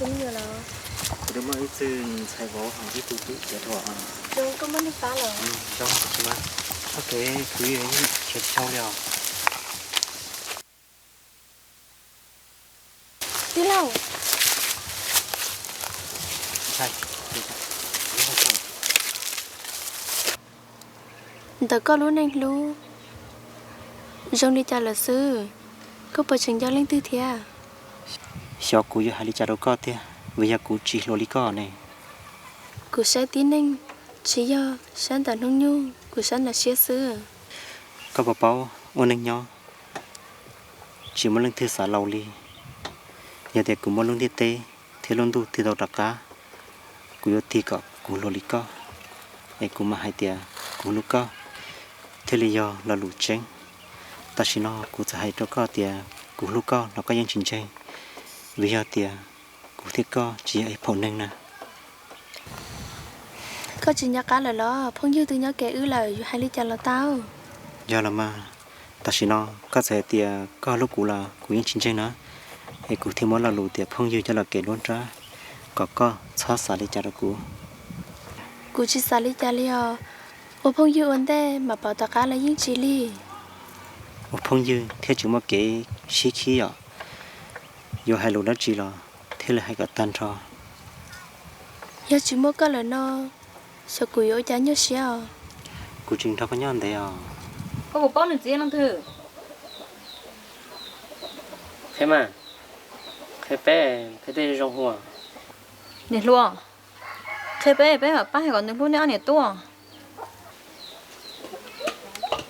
Kuv twb muaj ib txwg ntxhais vauv hos ib tug tub cev dua. Zoo, koj muaj neeg pab lawm. Zoo, tsis mas, txhob kev kuv yeej khiav tsis dhau li os. Tij laug, ntawm koj lub neej hlub zoo li cas lawm xwb, koj puas tseem nco leej twg thiab? Xyov kuv yuav hais li cas rau koj tiag, vim yog kuv tsis hluas li koj ne. Kuv saib tib neeg tsis yog saib ntawm hnub nyoog, kuv saib ntawm siab xwb. Koj puas paub, ua neej nyob tsis muaj leej twg xav laus li. Yog tias kuv muaj lub ntiaj teb thiab lub ntuj tig tau rov qab, kuv yuav tig kom kuv hluas li koj, es kuv mam hais tias kuv hlub koj thiaj li yog lo lus tseeb. Tam sim no kuv txawm hais rau koj tias kuv hlub koj los koj yeej tsis ntseeg, vim yog tias kuv thiab koj tsis yog ib phaum neeg na. Koj tsis nco qab lawm los? Phooj ywg twb nyob kev wb lawm, yuav hais li cas los tau. Yog los mas, tam sim no koj txawm hais tias koj hlub kuv los kuv yeej tsis ntseeg na, es kuv thiaj muab lo lus tias phooj ywg coj los kev nruab nrab, kom koj txhob xav li cas rau kuv. Kuv tsis xav li cas li os, ua phooj ywg ua ntej mam pauv tom qab los yeej tsis lig. Ua phooj ywg thiaj tsis muaj kev sib khib yom, yuav hais lus dab tsi los thiaj li hais kom tag nrho. Yog tsis muaj koj lawm no, xyov kuv yuav ua cas nyuaj siab os. Kuv tseem nrog koj nyob ntev os. Koj puas paub nws txiv yog leej twg? Qhia mas, qhia peb, qhia tej zoo hua. Niam hluas, qhia peb, peb mam pab hais kom nws hlub nej ob niam tub.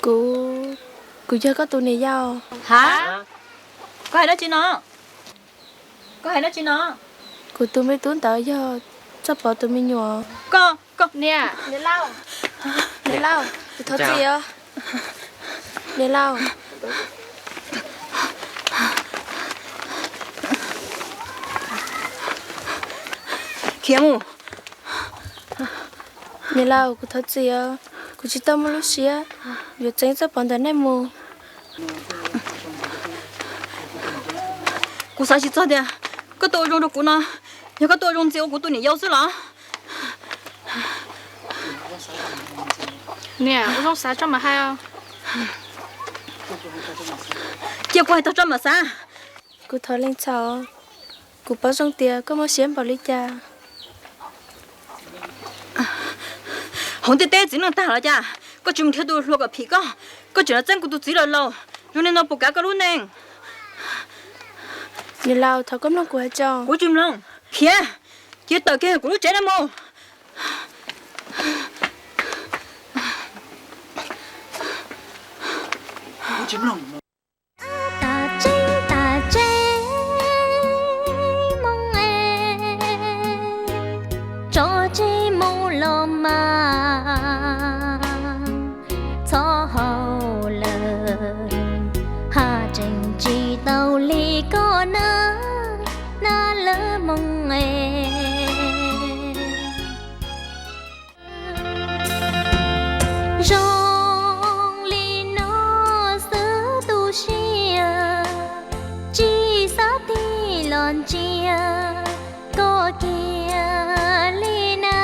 Kuv, kuv yog koj tus niam yau. Ha? Koj hais dab tsi no? Koj hais dab tsi no? Kuv tus me tub ntawd yog Txoj Pov tus me nyuam. Koj, koj, niam, niam laus, niam laus, kuv thov txim os. Niam laus, khiav mus. Niam laus, kuv thov txim os, kuv tsis tau muaj lub siab yuav txeeb Txoj Pov ntawm nej mus. Kuv xav tsis txog tias koj tuaj ua zoo rau kuv no, yog koj tuaj ua zoo ntxiv ua kuv tus niam yau xwb los? Niam, ua zoo xav tso mam hais. Cia kuv hais tag tso mam xav. Kuv thov lees txhaum, kuv paub zoo tias koj muaj siab npaum li cas. Hauv ntiaj teb txiv neej tag los cas, koj tsis mus nrhiav tus hluas kom phim koj, koj tseem los txeeb kuv tus txiv laus laus, zoo li no puas kav koj lub neej? Niam laus, thov koj mloog kuv hais tso. Kuv tsis mloog, khiav, cia tawm kiag kuv lub tsev no mus. Tas tseeb tas tseeb Hmoob es, tso tseg mus los mas txhob haus lawm, haj tseem tsis tau li koj na, na lawv Hmoob es. Zoo li no xwb tu siab, tsis xav tig los ntsia koj kiag li na.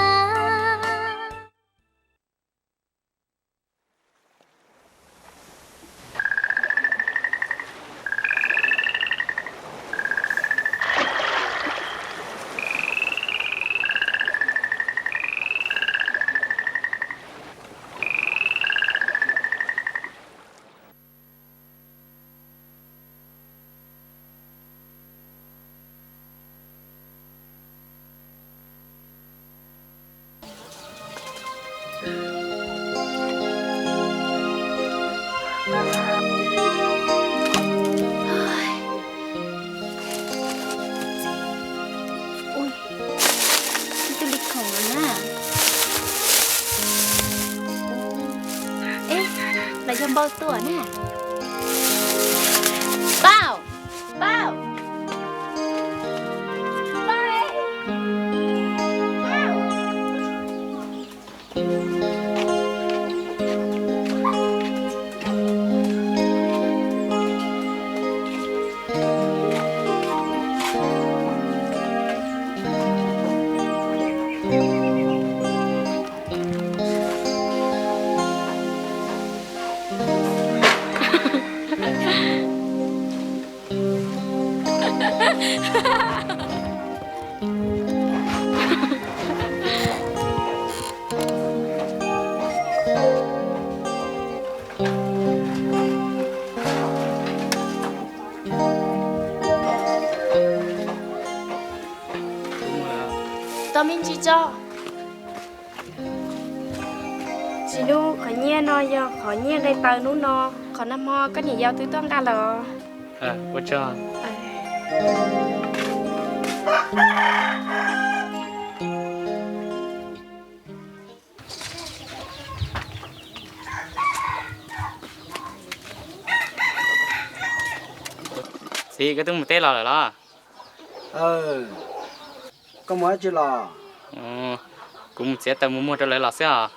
Ib tug li khoom no na. Eb, los yog npau suav na. Npau, npau, npau. Tau me ntsis tso. Tsis, hnub qhov nyiaj no yog qhov nyiaj nqe taw hnub no, qhov nag hmo koj niam yau twb tuaj nqa lawm. Ua tsaug. Txiv, koj twb mus teb los lawm los? Koj mus dab tsi los? Kuv mus txiav taws mus muag rau lawv los xwb os.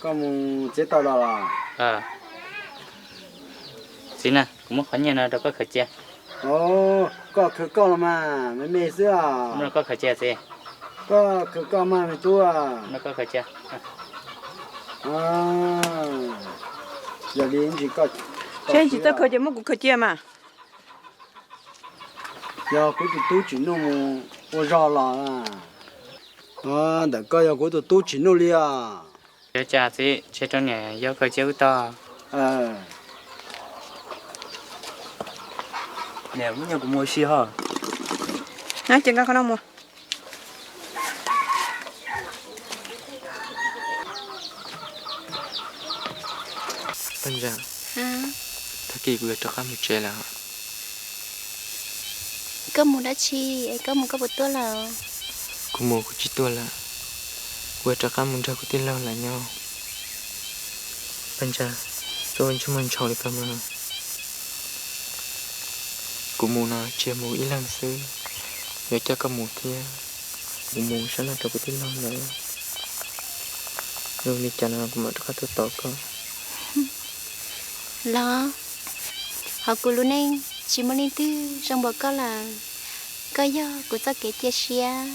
Koj mus txiav taws los los? Txiv na, kuv muab qhov nyiaj no rau koj khaws cia. Koj khaws koj los mas, me me xwb os. Muab rau koj khaws cia txiv. Koj khaws koj mas me tub. Muab rau koj khaws cia. Yog li ntsis koj, seb tsis txawj khaws ces muab kuv khaws cia mas. Yog kuv tus tub Tsim Nuj mus ua zog los? Ntawm koj yog kuv tus tub Tsim Nuj li os. Yuav cas txiv, tseg rau niam yau khaws cia wb tog. Niam, muab nyiaj kuv mus ua si ho. Ces nqa qhov no mus. Paj Ntsa, tag kis kuv yuav rov qab mus tsev lawm. Koj mus dab tsi es koj mus koj puas tuaj lawm? Kuv mus kuv tsis tuaj lawm, kuv yuav rov qab mus nrog kuv tij laug lawv nyob. Paj Ntsa, txhob ua ntsej muag ntshau li ko mas. Kuv mus no tsis yog mus ib leeg xwb, yuav coj koj mus thiab. Kuv mus saib laj rau kuv tij laug lawv, zoo li cas no kuv mam rov qab tuaj tos koj. Los, hauv kuv lub neej tsis muaj leej twg zoo npaum koj lawm. Koj yog kuv txoj kev cia siab.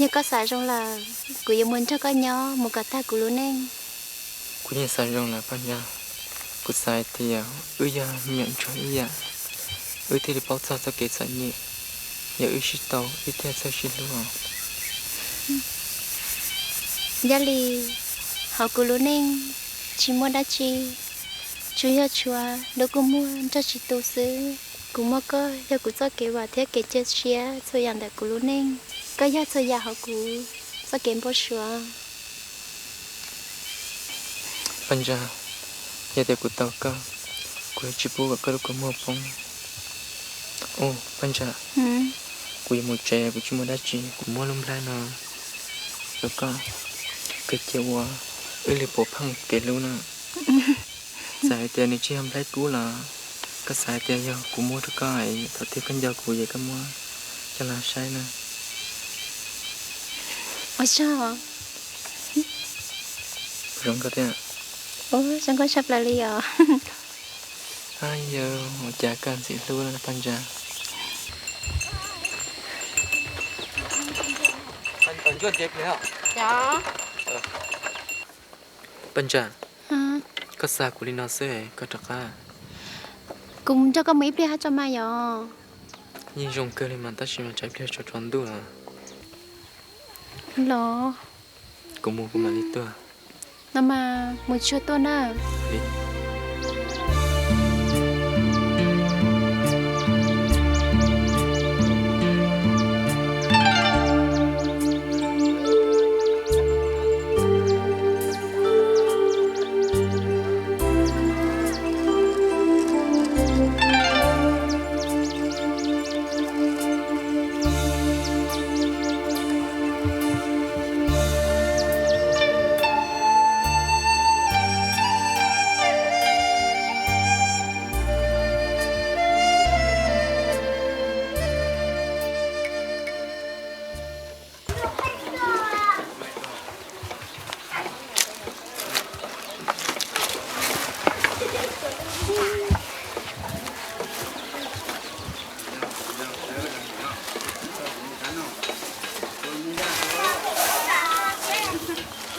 Yog koj xav zoo lawm, kuv yuav mus nrog koj nyob mus kom tag kuv lub neej. Kuv yeej xav zoo lawm Paj Ntsa. Kuv xav hais tias wb yog me nyuam ntsuag ib yam, wb thiaj li paub txog txoj kev txom nyem. Yog wb sib tau wb thiaj txawj sib hlub os. Yog li, hauv kuv lub neej tsis muaj dab tsi, tsuas yog tshuav lub kua muag nrog tsis tu xwb. Kuv muaj koj yog kuv txoj kev vam thiab kev cia siab txhua yam ntawm kuv lub neej. Koj yog txhua yam hauv kuv txoj kev npau suav. Paj Ntsa, yog tias kuv tau koj, kuv yuav tsis pub kom koj lub kua muag poob. Ub, Paj Ntsa, kuv yuav mus tsev, kuv tsis muaj dab tsi, kuv muab lub nplhaib no rau koj, koj cia ua, wb li puav pheej kev hlub na. Txawm hais tias nws tsis yog nplhaib kub los koj xav hais tias yog kuv muab rau koj es thaum twg koj nco kuv ces koj muab coj los saib na. Ua tsaug. Zoo nkauj thiab. Ua, zoo nkauj tshaj plaws li os. Yog ua cas koj ntxim hlub Paj Ntsa. Paj Ntsa, koj xa kuv li no xwb es koj rov qab? Kuv nrog koj mus ib pliag hab tso mas yom. Yeej zoo kawg li mas tab sis mas tsam ib pliag tsaus tsaus ntuj lawm. Los. Kuv mus kuv mam li tuaj. No mas mus tsuag tuaj na.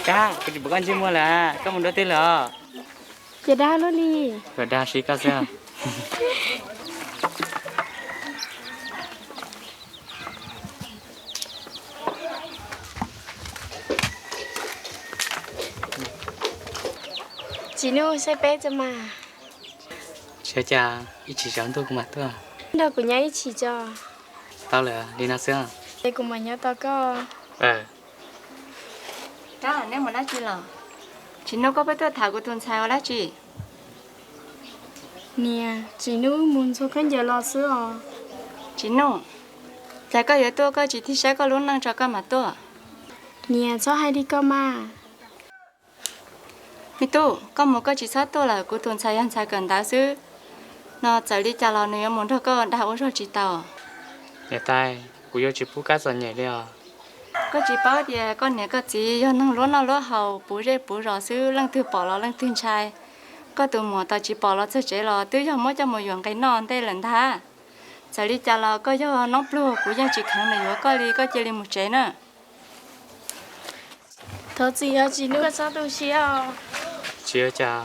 Kab, kuv tsis pom koj ntsej muag lawm, koj mus dua twg lawm os? Ces dag luaj li. Kuv dag sib koj xwb. Tsis Nuj, saib peb tso mas. Tsis ua cas, ib chim tsaus ntuj kuv mam tuaj. Nrog kuv nyob ib chim tso. Tau lawm, li no xwb. Es kuv mam nyob tos koj. Kab, neb mus dab tsi los? Tsis Nuj, koj pheej tuaj tham kuv tus ntxhais ua dab tsi? Niam, Tsis Nuj mus ntxuag khaub ncaws los xwb os. Tsis Nuj, cas koj yuav tuaj koj tsis tig saib koj lub neej tso koj mam tuaj? Niam, txhob hais li koj mas. Me tub, koj mus koj tsis txhob tuaj lawm, kuv tus ntxhais yog ntxhais kawm ntawv xwb, no txawm li cas los nws yuav mus nrog koj dag ua zog tsis tau. Niam tais, kuv yuav tsis pub Kab txom nyem li os. Koj tsis paub tias koj niam koj txiv yog neeg luab noj luab haus puv zej puv zos xwb, leej twg pom los leej twg ntshai. Koj tus muam tos tsis pom los txog tsev los twb yog muab coj mus yuam nqi noj ntej lawm ntag. Txawm li cas los koj yog noob pluag, kuv yeej tsis kheev nws yuav koj li, koj cia li mus tsev na. Thov txim os Tsis Nuj, koj txhob tu siab os. Tsis ua cas.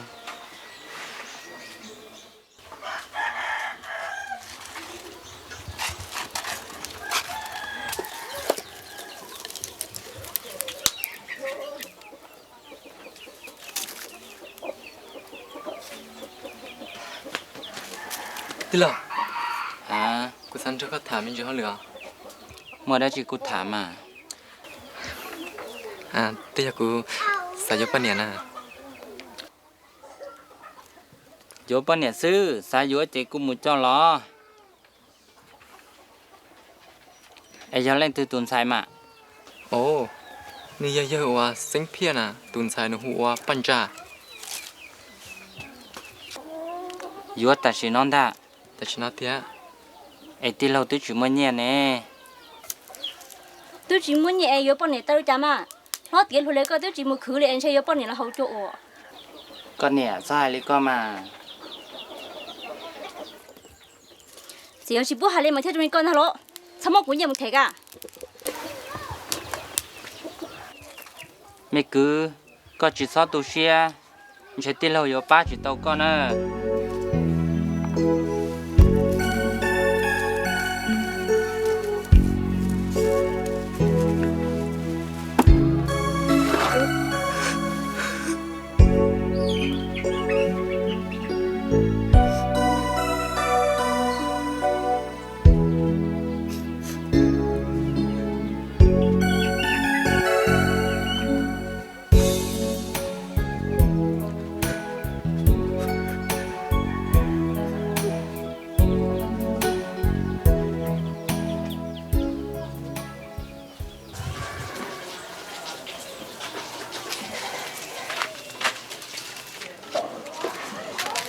Tij laug, kuv xav nrog koj tham me ntsis hauj lwm os. Muaj dab tsi kuj tham mas. Twb yog kuv xav yuav poj niam na. Yuav poj niam xwb, xav yuav ces kuv mus coj los. Es yog leej twg tus ntxhais mas? Os, nws yog yawg uas Xeeb Phiaj na, tus ntxhais nws hu ua Paj Ntsa. Yuav tam sim no ntag. Tam sim no tiag. Es tij laug twb tsis muaj nyiaj ne. Twb tsis muaj nyiaj es yuav poj niam tau li cas mas? Hlob tiav hluas li koj twb tsis mus khwv li es ntshe yuav poj niam los haus cua ua. Koj niam, txhob hais li koj mas. Txiv, tsis pub hais li mas thiaj zoo li koj ntag los. Txhob muab kuv nyiaj mus them Kab. Me kwv, koj tsis txhob tu siab, ntshe tij laug yuav pab tsis tau koj na.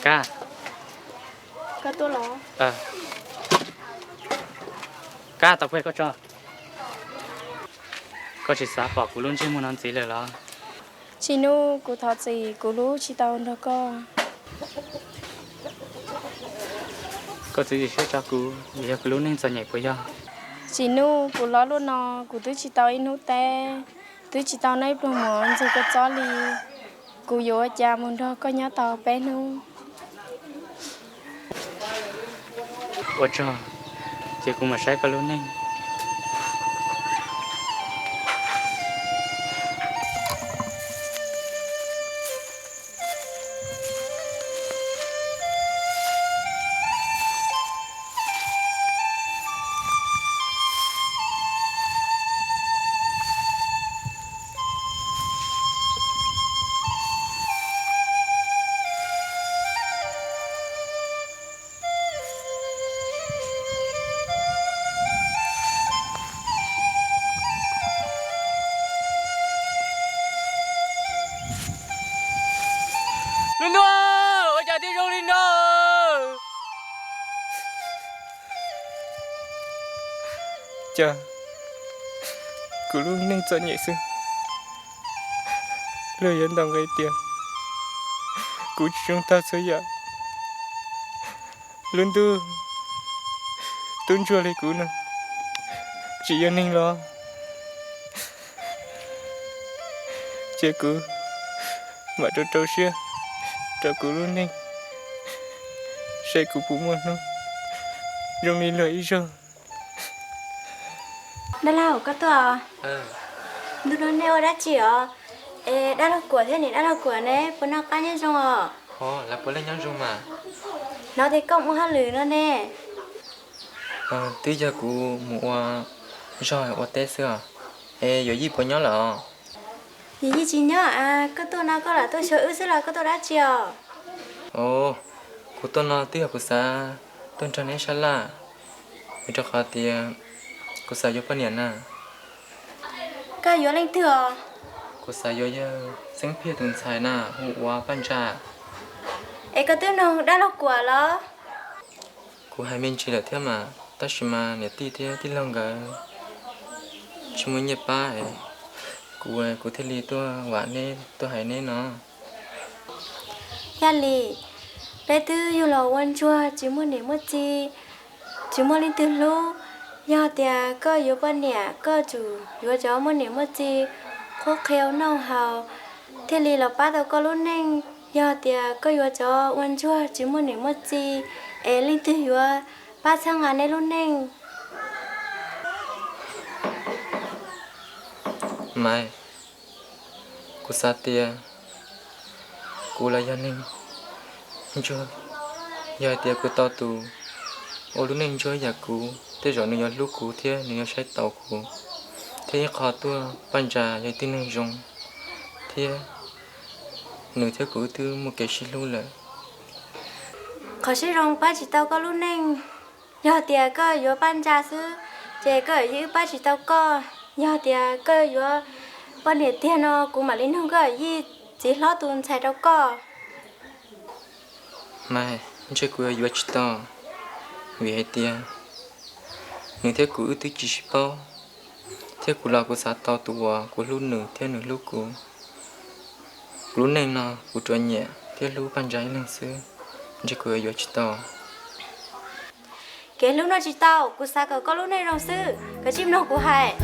Kab, koj tuaj los? Kab, tau peb koj tso. Koj tsis xav pom kuv lub ntsej muag no ntxiv lawm los? Tsis Nuj, kuv thov txim, kuv hlub tsis tau nrog koj. Koj txiav txim siab tso kuv, vim yog kuv lub neej txom nyem puas yog? Tsis Nuj, kuv hlob luaj no, kuv twb tsis tau ib hnub teb, twb tsis tau noj ib pluag mov ntxuag kua txob li. Kuv yuav ua cas mus nrog koj nyob tau peb hnub? Ua tsaug, ces kuv mam saib koj lub neej. Lub ntuj, ua cas thiaj zoo li no? Cas kuv lub neej txom nyem xwb, luag yuav ntaus nqi tias kuv tsis zoo tag txhua yam. Lub ntuj, tub ntsuag li kuv no tsis yog neeg los? Cia kuv mam rau rau siab rau kuv lub neej, seb kuv puas muaj hnub zoo li luag ib zaug. Dab laug, koj tuaj. Ntu no nej ua dab tsi os? Es dab laug Kuam thiab niam dab laug Kuam ne, puas noj qab nyob zoo os? Lawv puav leej nyob zoo mas. Hnov tias koj mus hauj lwm no ne. Twb yog kuv mus ua zog ua teb xwb os. Es Yuav Yij puas nyob lawm os? Yuav Yij tsis nyob as, koj tuaj no koj lam tuaj xyuas wb xwb los koj tuaj dab tsi os? Os, kuv tuaj no twb yog kuv xav tuaj nrog neb sab laj, vim rau qhov tias kuv xav yuav poj niam na. Koj yuav leej twg os? Kuv xav yuav yawg Xeeb Phiaj tus ntxhais na, hu ua Paj Ntsa. Es koj twb nug dab laug Kuam los? Kuv hais me ntsis lawm thiab mas, tab sis mas niam tij thiab tij laug nkawd tsis muaj nyiaj pab es kuv, kuv thiaj li tuaj vam neb, tuaj hais neb no. Yaj Lis, peb twb yug los ua ntsuag tsis muaj niam muaj txiv, tsis muaj leej twg hlub. Yog tias koj yuav poj niam, koj tsum yuav cov muaj niam muaj txiv, qhuab qhia noj haus, thiaj li los pab tau koj lub neej. Yog tias koj yuav cov ua ntsuag tsis muaj niam muaj txiv, es leej twg yuav pab txhawb nqa neb lub neej? Maiv, kuv xav tias kuv los yog neeg ntsuag, yog hais tias kuv tau tus ua lub neej ntsuag yam kuv, tej zaum nws yuav hlub kuv thiab nws yuav saib taus kuv. Thiab ib qho tuaj, Paj Ntsa yog ib tug neeg zoo, thiab nws thiab kuv wb twb muaj kev sib hlub lawm. Qhov sib zoo pab tsis tau koj lub neej. Yog tias koj yuav Paj Ntsa xwb, ces koj yeej wb pab tsis tau koj. Yog tias koj yuav poj niam tiag no, kuv mam li nug koj Yij txiv hlob tus ntxhais rau koj. Maiv, ntshe kuv yuav yuav tsis tau, vim hais tias nws thiab kuv wb twb tsis sib paub, thiab kuv los kuv xav tau tus uas kuv hlub nws thiab nws hlub kuv. Kuv lub neej no kuv tsuas nyiam thiab hlub Paj Ntsa ib leeg xwb, ntshe kuv yuav yuav tsis tau. Kev hlub noj tsis tau, kuv xav kom koj lub neej zoo xwb, koj tsis mloog kuv hais.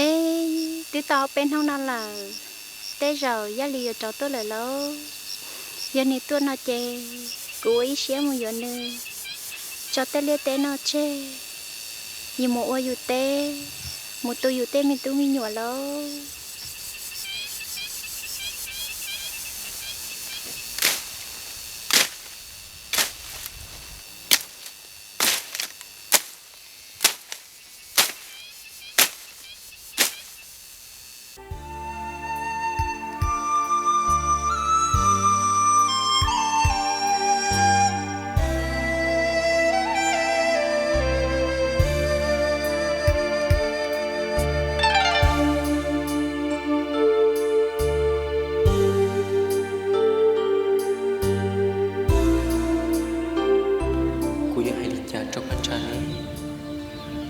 Eb, twb tau peb hnub no lawm, tej zaum Yaj Lis yuav rov tuaj lawm lauj. Yog nws tuaj no ces kuv ua ib siab mus yuav nws, tso tej liaj teb no tseg, yus mus ua yus teb, mus tu yus tej me tub me nyuam lauj. Kuv yuav hais li cas rau Paj Ntsa ne?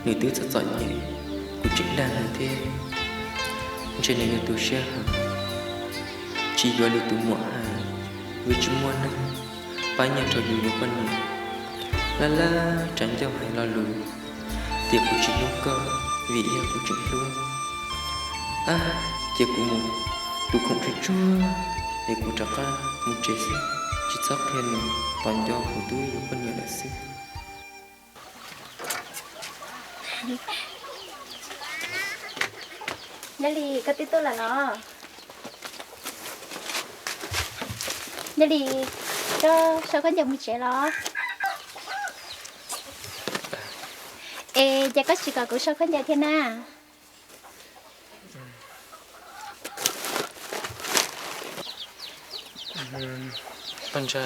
Nws twb txom txom nyem, kuv tseem dag nws thiab, ntshe nws yuav tu siab heev. Tsis yuav li tus muam hais, vim tsis muaj neeg pab nyiaj rau yus yuav poj niam. Laj laj tsav ncauj hais lo lus tias kuv tsis hlub koj, vim yog kuv tseem hlub. Ab, cia kuv mus, kuv khoom tsuag tsuag es kuv rov qab mus tsev xwb, tsis txhob qhia nws, tos nco kuv twb yuav poj niam lawm xwb. Yog li koj twb tuaj lawm los? Yog li koj sau khaub ncaws mus tsev los? Es cas koj tsis kom kuv sau khaub ncaws thiab na? Paj Ntsa,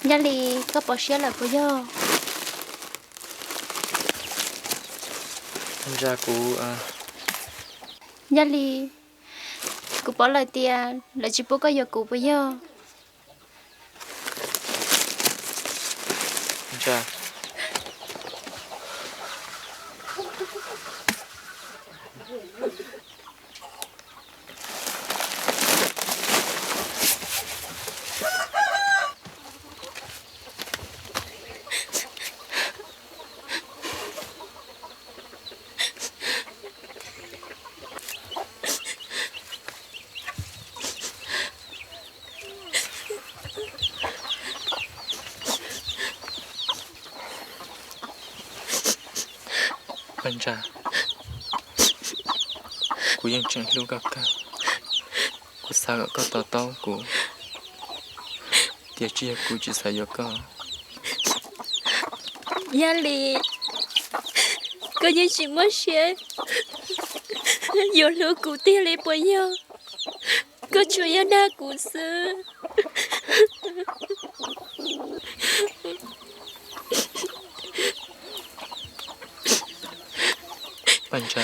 Yaj Lis, koj pom siab lawm puas yog? Ntsa, kuv, Yaj Lis, kuv pom lawm tias lawv tsis pub koj yuav kuv puas yog? Ntsa. Paj Ntsa, kuv yeej tseem hlub koj kawg. Kuv xav kom koj to taub kuv, tiam sis yog kuv tsis xav yuav koj. Yaj Lis, koj yeej tsis muaj siab yuav hlub kuv tiag li puas yog? Koj tsuas yog dag kuv xwb. Paj Ntsa,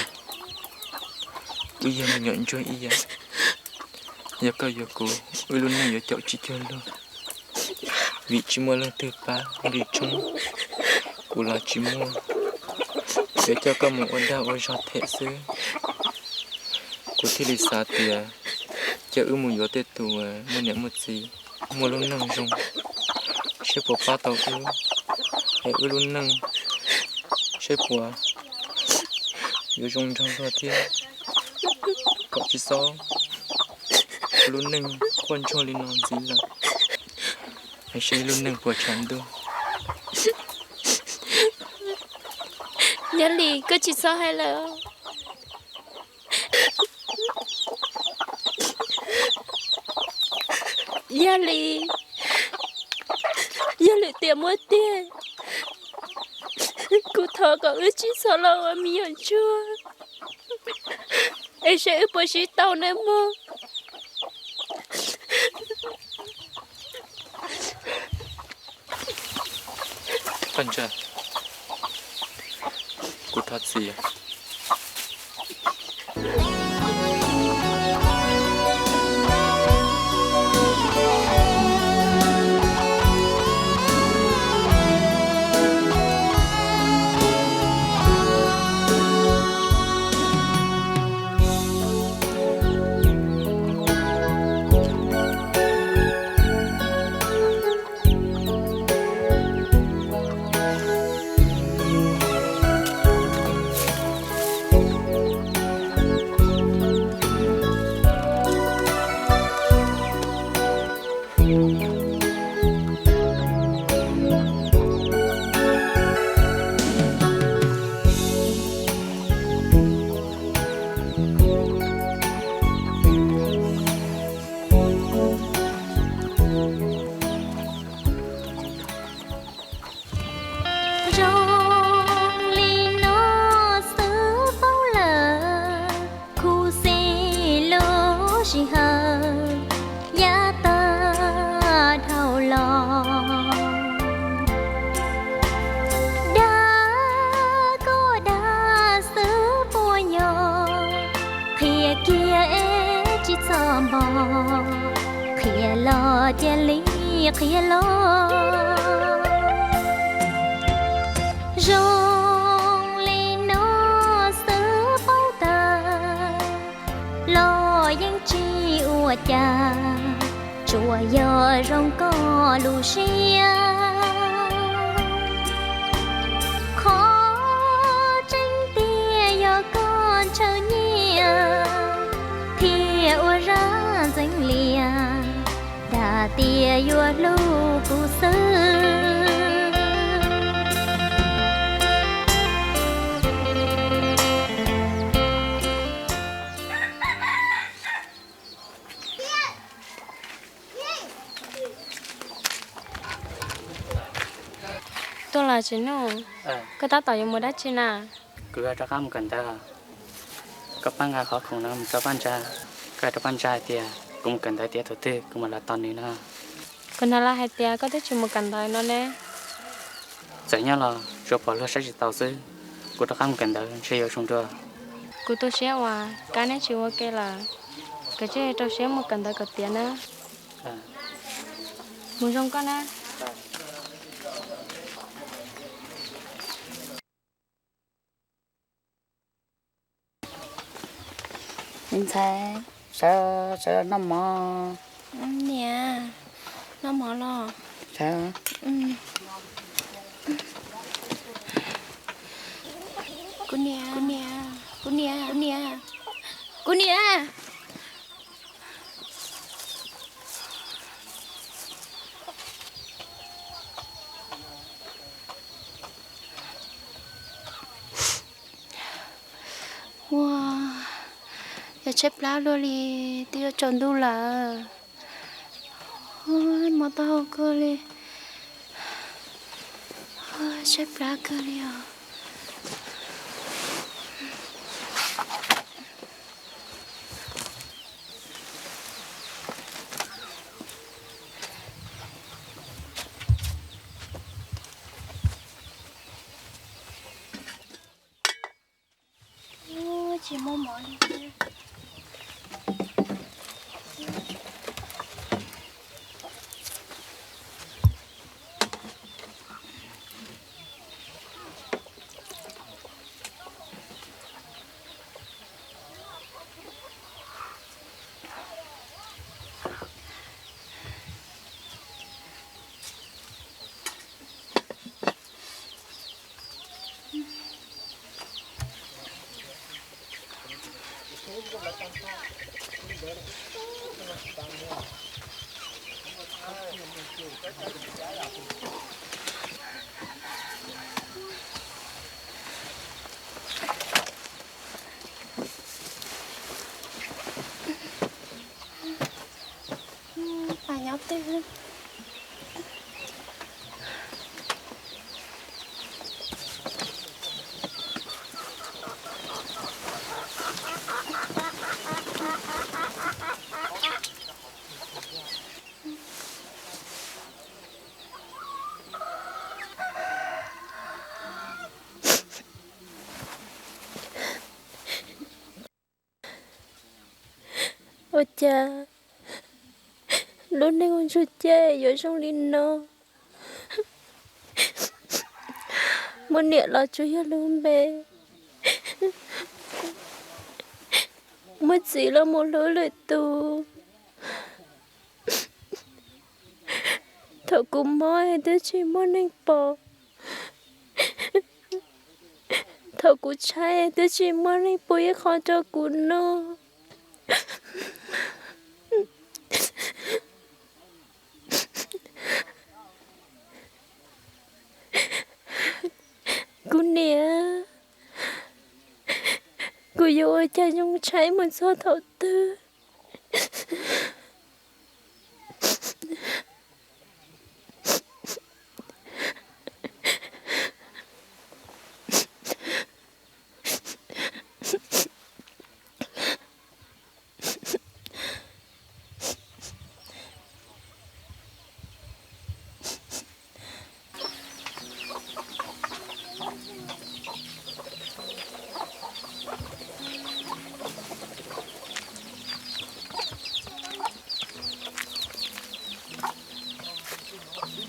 wb yog me nyuam ntsuag ib yam. Yog koj yuav kuv, wb lub neej yuav caum tsis cuag luag. Vim tsis muaj leej twg pab nqi tshoob, kuv los tsis muaj, yuav coj koj mus ua dag ua zog them xwb. Kuv thiaj li xav tias cia wb mus yuav tej tus muaj niam muaj txiv, muaj lub neej zoo, seb puas pab tau wb, es wb lub neej seb puas yuav zoo nraug luag thiab, kom tsis txhob ua lub neej quaj ntsuag li no ntxiv lawm, es seb lub neej puas tshav ntuj. Yaj Lis, koj tsis txhob hais lawm. Yaj Lis, yog lwm tiam muaj tiag, kuv thov kom wb tsis txhob los ua me nyuam ntsuag, es seb wb puas sib tau nawb mog. Paj Ntsa, kuv thov txim. Zoo li no xwb paub lawm, khuv xim lub sij hawm yav tag dhau los. Dag koj dag xwb puas yog, qhia kiag es tsis txhob npog, qhia los cia li qhia los. Zoo li no xwb paub tag, los yeej tsis ua cas, tsuas yog zoo koj lub siab. Qhov tseeb tiag yog koj ntshaw nyiaj thiaj ua zaj ntxeev lias, dag tias yuav hlub kuv xwb. Tuaj los tsis nug, koj tab tom yuav mus dab tsi na? Kuv yuav rov qab mus kawm ntawv. Koj pab nqa qhov khoom no mus rau Paj Ntsa. Koj hais rau Paj Ntsa hais tias kuv mus kawm ntawv tiav thaum twg kuv mam los tos nws no. Tus Nas Laj hais tias koj twb tsis mus kawm ntawv no ne. Txawm nyob los tsuas pom luag saib tsis taus xwb. Kuv rov qab mus kawm ntawv ntshe yuav zoo dua. Kuv tu siab uas kab neb tsis ua ke lawm. Koj cia li rau siab mus kawm ntawv kom tiav na. Mus zoo koj na. Niam ntxhais, sawv, sawv los noj mov. Niam, noj mov los? Sawv. Kuv niam, kuv niam, kuv niam, kuv niam, kuv niam. Ua, yog tshaib plab luaj li, twb yuav tsaus ntuj lawm. Mob taub hau kawg li, tshaib plab kawg li os. Tsis muaj mov li thiab. Nyob twg? Ua cas lub neej ua ntsuag cai yuav zoo li no? Muaj niam los tsuas yog lub npe, muaj txiv los mus hlub lwm tus. Thaum kuv mob es twb tsis muaj neeg pom, thaum kuv tshaib es twb tsis muaj neeg pub ib qho rau kuv noj. Kuv niam, kuv yuav ua cas zoo tshaib mus txog thaum twg?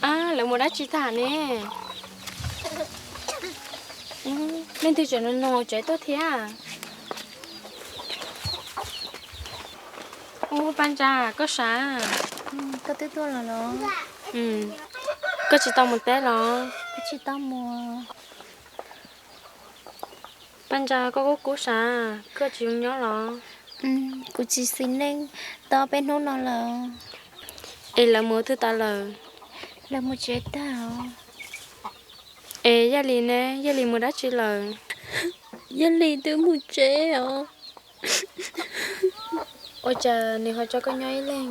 Ab, lawv mus dab tsi tag ne? Leej twg tseem nug nug tsev tuaj thiab? Ub, Paj Ntsa, koj sav? Koj twb tuaj los los? Koj tsis tau mus teb los? Tsis tau mus. Paj Ntsa, koj kub kub sav, koj tsis zoo nyob los? Kuv tsis xis neej tau peb hnub no lawm. Es lawv mus twg tas lawm? Lawv mus tsev tag os. Es Yaj Lis ne, Yaj Lis mus dab tsi lawm? Yaj Lis twb mus tsev os. Ua cas nws ho tso koj nyob ib leeg?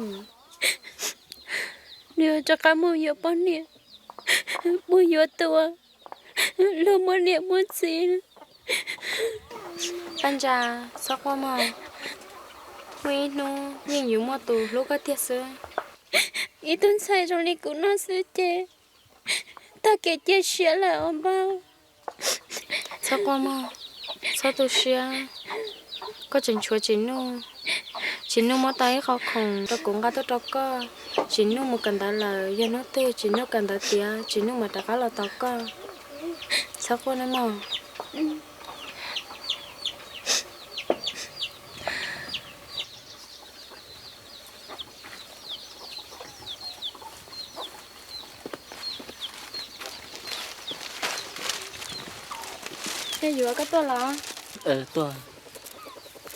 Nws ho rov qab mus yuav poj niam, mus yuav tus luag muaj niam muaj txiv. Paj Ntsa, txhob quaj mog. Muaj ib hnub yeej yuav muaj tus hlub koj tiag xwb. Ib tug ntxhais zoo li kuv no xwb ces tag kev cia siab lawm os npawg. Txhob quaj mog, txhob tu siab. Koj tseem tshuav Tsim Nuj. Tsim Nuj muab tau ib qho khoom rau kuv nqa tuaj rau koj. Tsim Nuj mus kawm ntawv lawm, yog hnub twg Tsim Nuj kawm ntawv tiav, Tsim Nuj mam rov qab los tos koj. Txhob quaj nawb mog. Yog yuav koj tuaj los? Tuaj.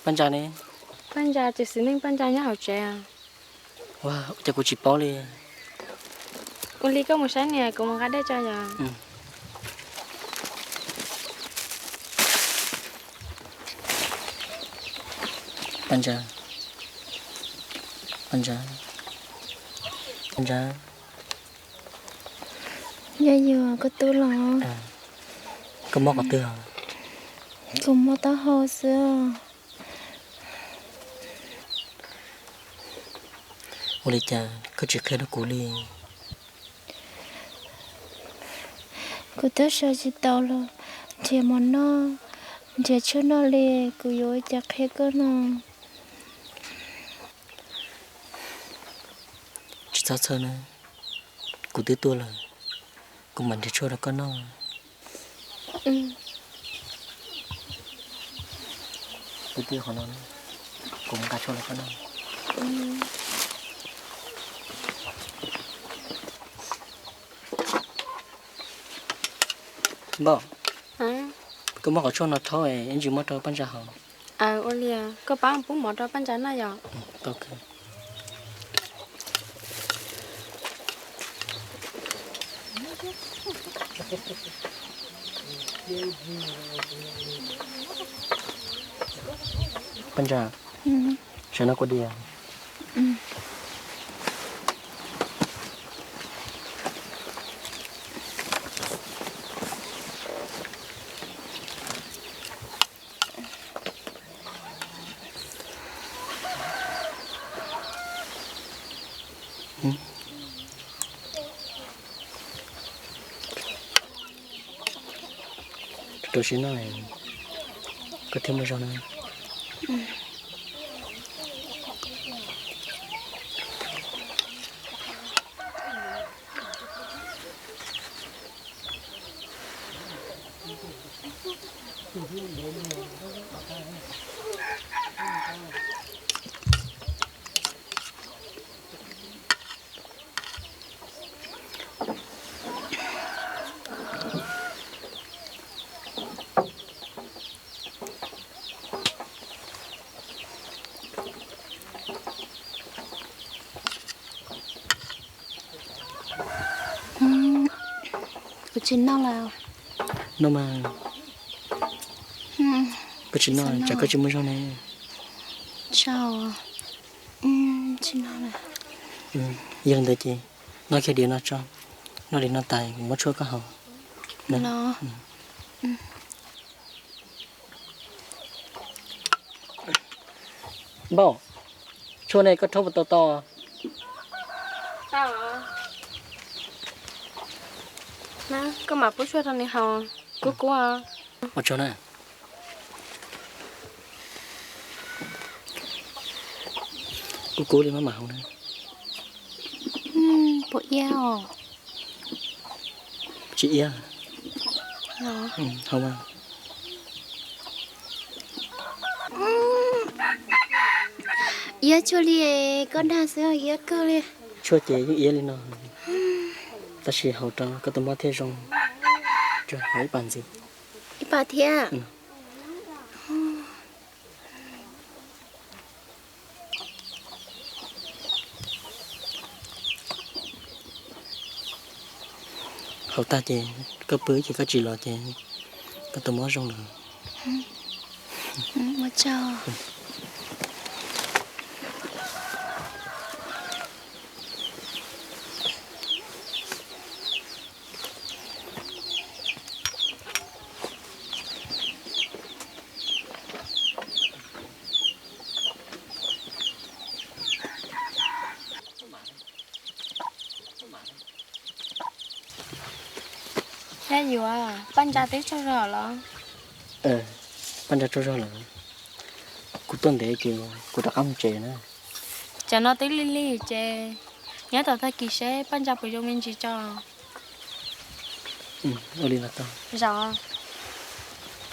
Paj Ntsa ne? Paj Ntsa, tus xwm neej Paj Ntsa nyob hauv tsev. Ua cas kuv tsis paub li. Ua li koj mus saib niam, kuv mus nqa dej tso yom. Paj Ntsa, Paj Ntsa, Paj Ntsa. Yog yuav koj tuaj los? Koj mob qhov twg? Kuv mob taub hau xwb. Ua li cas koj tsis qhia rau kuv li? Kuv twb sawv tsis tau los nrhiav mov noj, nrhiav tshuaj noj li, kuv yuav ua cas qhia koj no? Tsis txhob txhawj na, kuv twb tuaj lawm, kuv mam nrhiav tshuaj rau koj noj. Twb twb qhov no, kuv mus nqa tshuaj rau koj noj. Npauj, koj muab qhov tshuaj no rhaub es ib ntsis muab rau Paj Ntsa haus. Ua li, koj pab pub mov rau Paj Ntsa noj yom. Paj Ntsa, sawv no kuv diam. Rau siab noj, koj thiaj muaj zog na. Kuv tsis noj lawm. Noj mas. Koj tsis noj tsam koj tsis muaj zog ne. Tsis noj lawm. Yog li ntawd ces noj kiag diav no tso, noj diav no tas kuv muab tshuaj koj haus. Npauj, tshuaj ne koj rhaub puas tau tau? Koj mam pub tshuaj rau nws haus kub kub. Ua tsaug na. Kub kub li maj mam haus na. Puas iab os? Tsis iab. Haus mas. Iab tsuag li, koj dag xwb iab kawg li. Tshuaj ces yeej iab li no, tab sis haus rau koj tus mob thiaj zoo. Haus ib pas ntxiv. Ib pas thiab. Haus tag ces koj pw ces koj tsis los ces koj tus mob zoo lawm. Ua tsaug. Yuav, Paj Ntsa twb tsaug zog los? Paj Ntsa tsaug zog lawm. Kuv tuaj ntev ces kuv rov qab mus tsev na. Tsam no twb lig lig ces nyob tom tag kis seb Paj Ntsa puas zoo me ntsis tso. Ua li los tau. Zaum.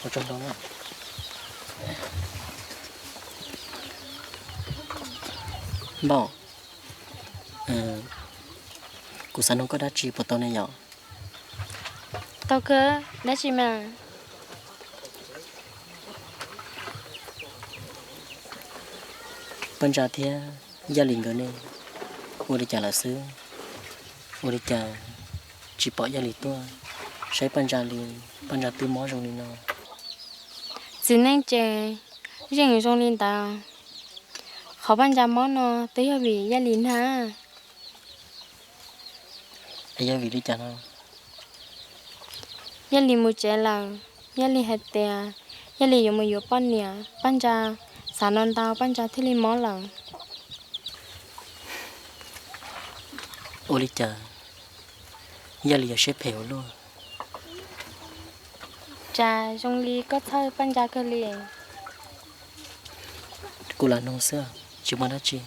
Ua tsaug ntau na. Npauj, kuv xav nug koj dab tsi puas tau ne yom? Tau kawg, dab tsi mas? Paj Ntsa thiab Yaj Lis nkawd ne, ua li cas lawm xwb? Ua li cas tsis pom Yaj Lis tuaj saib Paj Ntsa li? Paj Ntsa twb mob zoo li no. Txiv neej ces yeej zoo li ntawd. Qhov Paj Ntsa mob no twb yog vim Yaj Lis na. Es yog vim li cas no? Yaj Lis mus tsev lawm, Yaj Lis hais tias Yaj Lis yuav mus yuav poj niam, Paj Ntsa xav no ntau Paj Ntsa thiaj li mob lawm. Ua li cas Yaj Lis yuav siab phem ua luaj? Cas zoo li koj txhawj Paj Ntsa kawg li. Kuv lam nug xwb, tsis muaj dab tsi.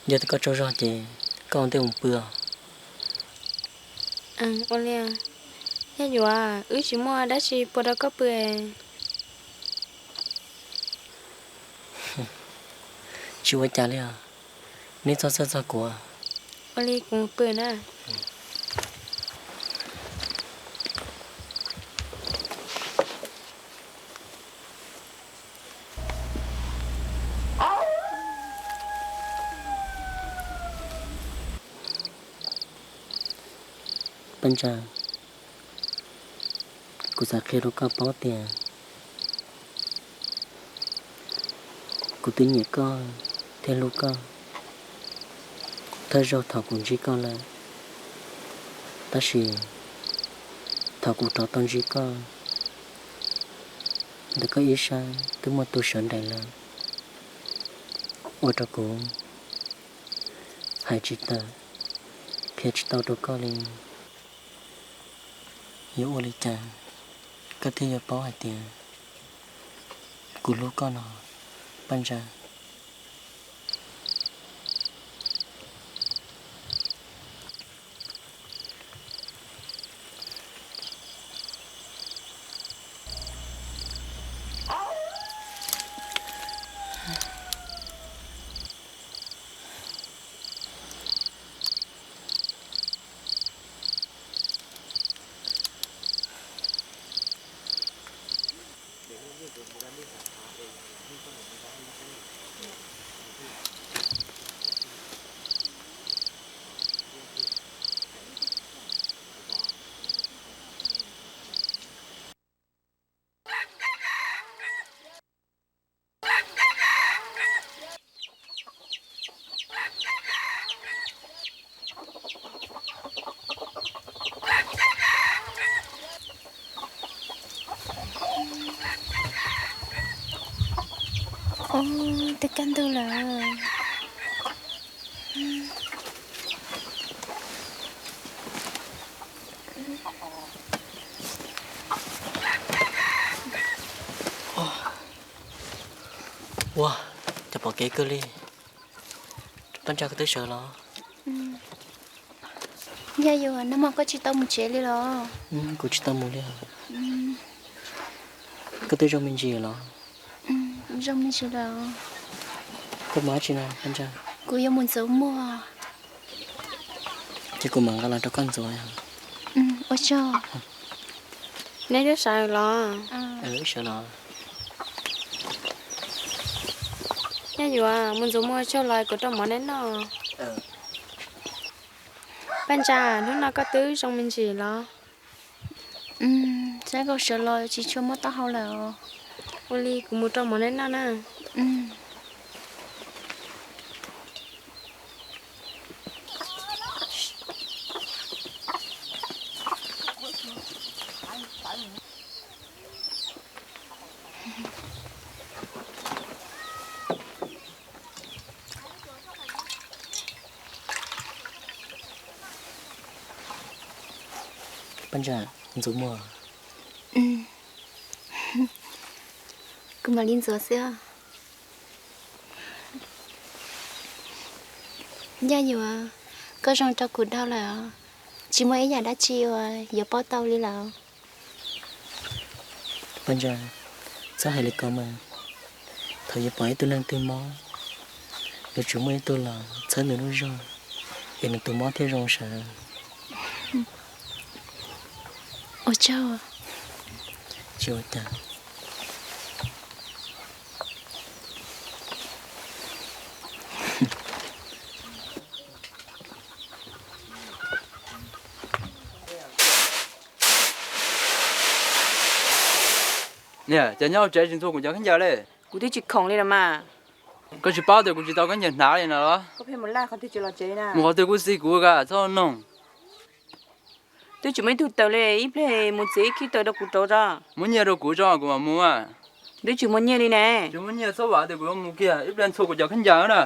Yog tias koj tsaug zog ces koj ua ntej mus pw os. Ua li, Yaj Yuav, wb tsis muaj dab tsi pua rau koj pw. Tsis ua cas li os, neb txhob txhawj txog kuv. Ua li kuv mus pw na. Paj Ntsa, kuv xav qhia rau koj paub tias kuv twb nyiam koj thiab hlub koj thawj zaug thaum kuv ntsib koj lawm. Tab sis thaum kuv rov tau ntsib koj, ntawm koj ib sab twb muaj tus sawv nraim lawm, ua rau kuv hais tsis tawm, qhia tsis tau rau koj li. Yuav ua li cas koj thiaj yuav paub hais tias kuv hlub koj no, Paj Ntsa? Ub, twb kaj ntug lawm. Ua, cas pom kev kawg li. Paj Ntsa, koj twb sawv los? Yog yuav, nag hmo koj tsis tau mus tsev li los? Kuv tsis tau mus li. Koj twb zoo me ntsis los? Zoo me ntsis lawm. Koj mus dab tsi na Paj Ntsa? Kuv yuav mus ntxuav muag. Ces kuv mam nqa los rau koj ntxuav. Ua tsaug. Neb twb sawv los? Wb sawv los. Yog yuav mus ntxuav muag tsaug los kuv rau mov neb noj. Paj Ntsa, hnub no koj twb zoo me ntsis los? Saib koj sawv los tsis tshua muaj taub hau lawm os. Ua li kuv mus rau mov neb noj na. Paj Ntsa, ntxuav muag. Kuv mam li ntxuav xwb. Yaj Yuam, koj zoo rau kuv dhau lawm os, tsis muaj ib yam dab tsi uas yuav paub tau li lawm. Paj Ntsa, txhob hais li ko mas, thaum yuav pom ib tug neeg twg mob, yuav tsum muaj ib tug los txhawb nws lub zog, es nws tus mob thiaj zoo sawv. Ua tsaug. Tsis ua cas. Niam, cas nyob hauv tsev tsis ntxhua kuv cov khaub ncaws li? Kuv twb tsis khoom li los mas. Koj tsis paub tias kuv tsis tau khaub ncaws hnav li no los? Mus qhov twg kuj xij kuv, txhob noog. Twb tsis muaj ib tug tawm li, ib pliag mus txiav ib khib taws rau kuv rauv tso. Muab nyiaj rau kuv tso kuv mam mus. Twb tsis muaj nyiaj li ne. Tsis muaj nyiaj txhob vam tias kuv yuav mus kiag, ib pliag ntxhua kuv cov khaub ncaws na.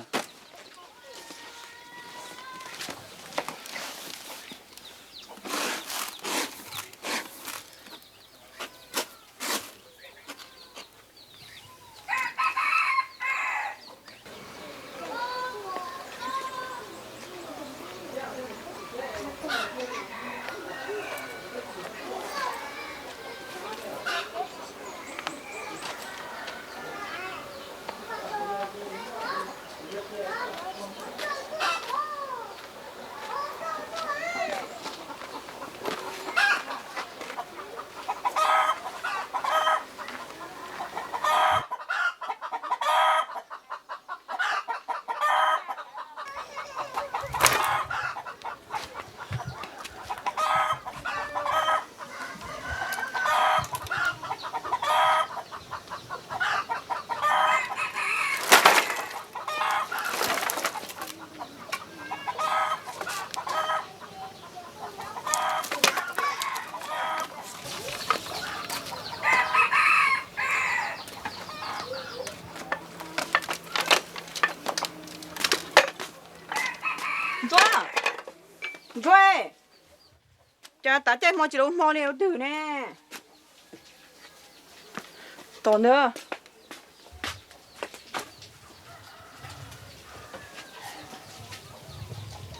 Ntsuag, Ntsuag, cas tav caij hmo tsis los hmo li ua twg ne? Tom ntawd.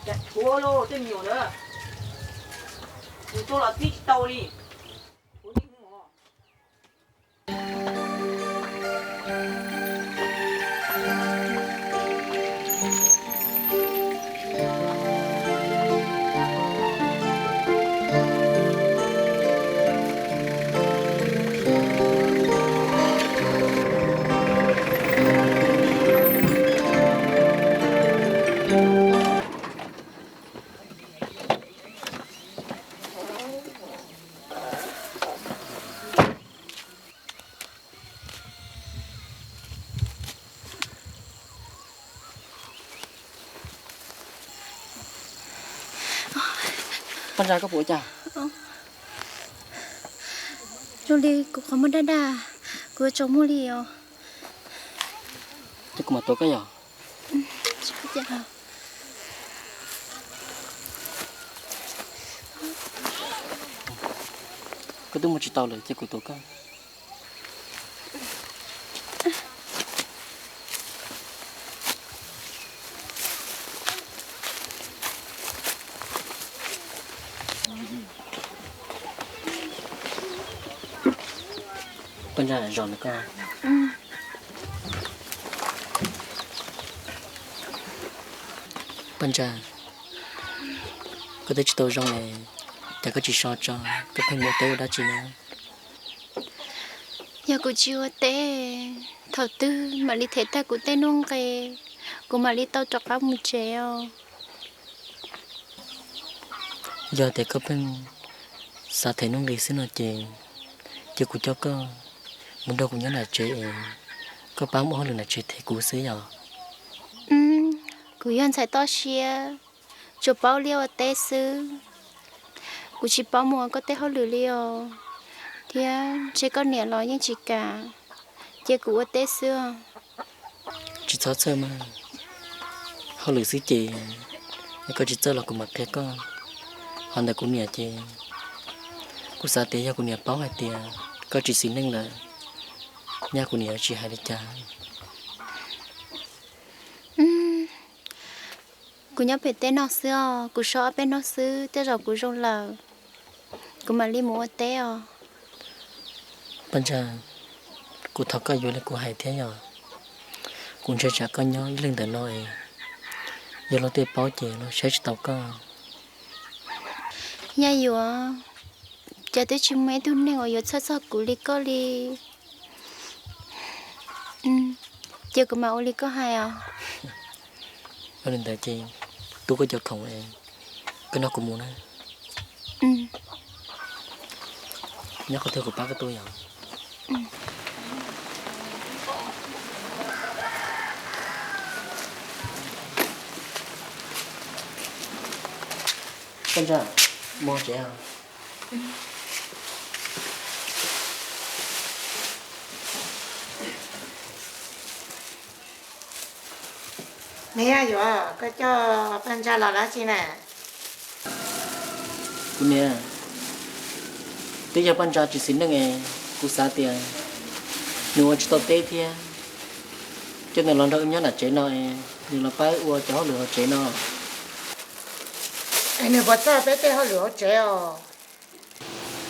Cas tshuav lauj tej me nyuam ntawd, mus tuaj los txib tsis tau li. Paj Ntsa, koj puas ua cas? Zoo li kuv qhov muag daj daj, kuv yuav tsaus muag li os. Ces kuv mam tuav koj yom. Koj twb mus tsis tau lawm ces kuv tuav koj. Paj Ntsa, zos ntawm koj. Paj Ntsa, koj twb tsis tau zoo li, cas koj tsis so tso, koj pheej mus teb ua dab tsi na? Yog kuv tsis ua teb, thaum twg mam li them tag kuv tej nuj nqi, kuv mam li tau rov qab mus tsev os. Yog tias koj pheej Xav them nuj nqis xwb no ces, ces kuv coj koj mus nrog kuv nyob nram tsev es koj pab muab hauj lwm nram tsev them kuv xwb yom. Kuv yog ntxhais toj siab, tsuas paub liaj ua teb xwb. Kuv tsis paub mus ua koj tej hauj lwm li os, thiab ntshe koj niam los yeej tsis kam, cia kuv ua teb xwb os. Tsis txhob txhawj mas, hauj lwm xwb ces koj tsis txawj los kuv mam qhia koj. Ho ntawm kuv niam ces kuv xav tias yog kuv niam paub hais tias koj tsis xis neej lawm, nyaj kuv niam yuav tsis hais li cas. Kuv nyob pem teb no xwb os, kuv so ob peb hnub xwb tej zaum kuv zoo lawm, kuv mam li mus ua teb os. Paj Ntsa, kuv thov koj yuav li kuv hais thiab yom. Kuv ntshai tsam koj nyob ib leeg ntawm no es yog luag tej paub ces luag saib tsis taus koj. Yaj Yuam, cas twb tsis muaj ib tug neeg uas yuav txhawj txog kuv li koj li. Cia kuv mam ua li koj hais os. Yog li ntawd ces tu koj cov khoom, koj nrog kuv mus na. Nyob qhov twg kuv pab koj tu yom. Paj Ntsa, mus tsev os. Me Yaj Yuam, koj coj Paj Ntsa los dab tsi na? Kuv niam, twb yog Paj Ntsa tsis xis neej es kuv xav tias nws ua tsis tau teb thiab, coj nws los nrog wb nyob nram tsev no es nws los pab wb ua cov hauj lwm hauv tsev no. Es nws puas txawj peb tej hauj lwm hauv tsev os?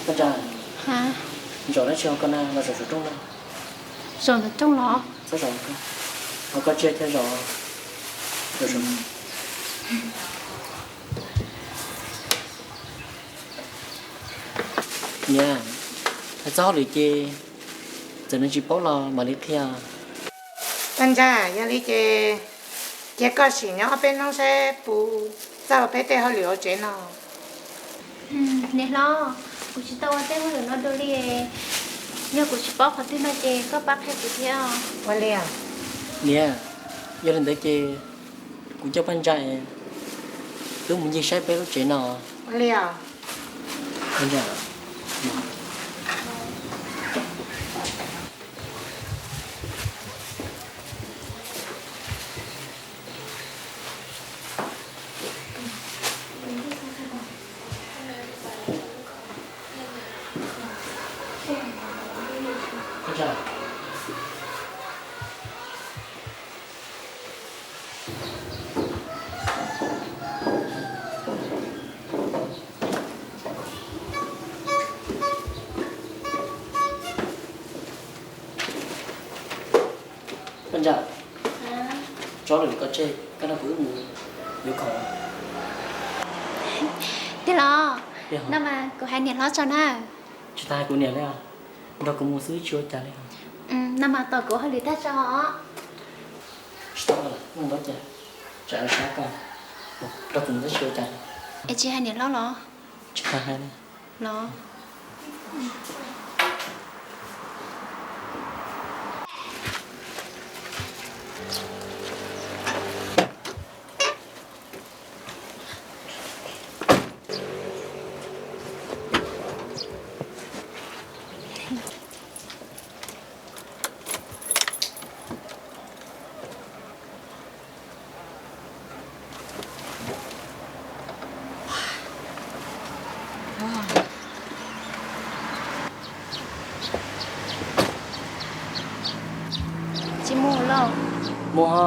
Paj Ntsa, zaum dab tsi ho koj na, los zaum saum rooj na. Zaum ntawm rooj los? Txhob zaum, ho koj tsiaj thiab zaum. Niam, hais txog hauj lwm ces txawm nws tsis paub los mam li qhia. Paj Ntsa, yog li ces cia koj sim nyob ob peb hnub saib puas txawj peb tej hauj lwm hauv tsev no. Niam hlob, kuv tsis tau ua tej hauj lwm no dua li. Yog kuv tsis paub qhov twg no ces koj pab qhia kuv thiab. Ua li os. Niam, yog li ntawd ces kuv coj Paj Ntsa wb mus ncig saib peb lub tsev no. Ua li os. Paj Ntsa, tso lwm koj tseg, koj nrog kuv wb mus yuav khoom. Tij laug, no mas kuv hais niam hlob tso na. Tsis tas hais kuv niam li, nrog kuv mus xwb tsis ua cas li. No mas tos kuv hauj lwm tag tso os. Tsis tau, nyob ntawd ces tsam sab koj, nrog kuv mus xwb tsis ua cas. Es tsis hais niam hlob los? Tsis tas hais li. Los. Tsis mus lauj. Mus ho,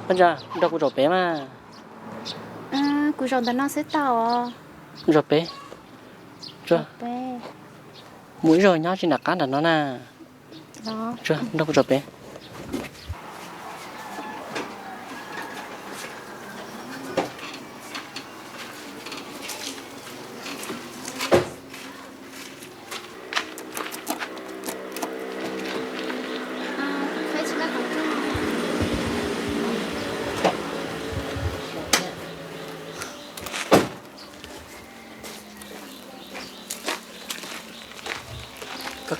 Paj Ntsa, nrog kuv zaum pem mas. Kuv zaum ntawm no xwb tau os. Zaum pem. Mus ib zaug nyob tsis nram qab nram no na. Nrog kuv zaum pem.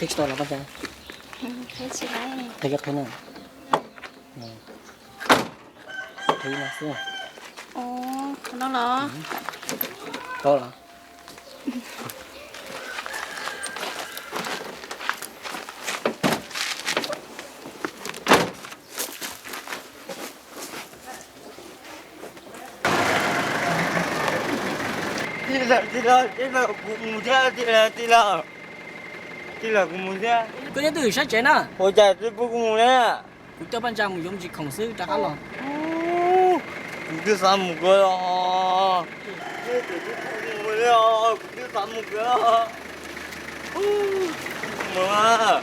Qhib tsis tau los Paj Ntsa? Qhib tsis tau. Qhib los qhib na. Qhib no xwb. Ov, qhov no los? Paub los? Tij laug, tij laug, kuv mus thiab, tij laug, tij laug. Tij laug, kuv mus thiab. Koj nyob twj ywm sab tsev na. Ua cas twb pub kuv mus ne? Kuv coj Paj Ntsa mus yuav me ntsis khoom xwb rov qab los. Kuv twb xav mus kawg os. Kuv twb xav mus kawg. Mus.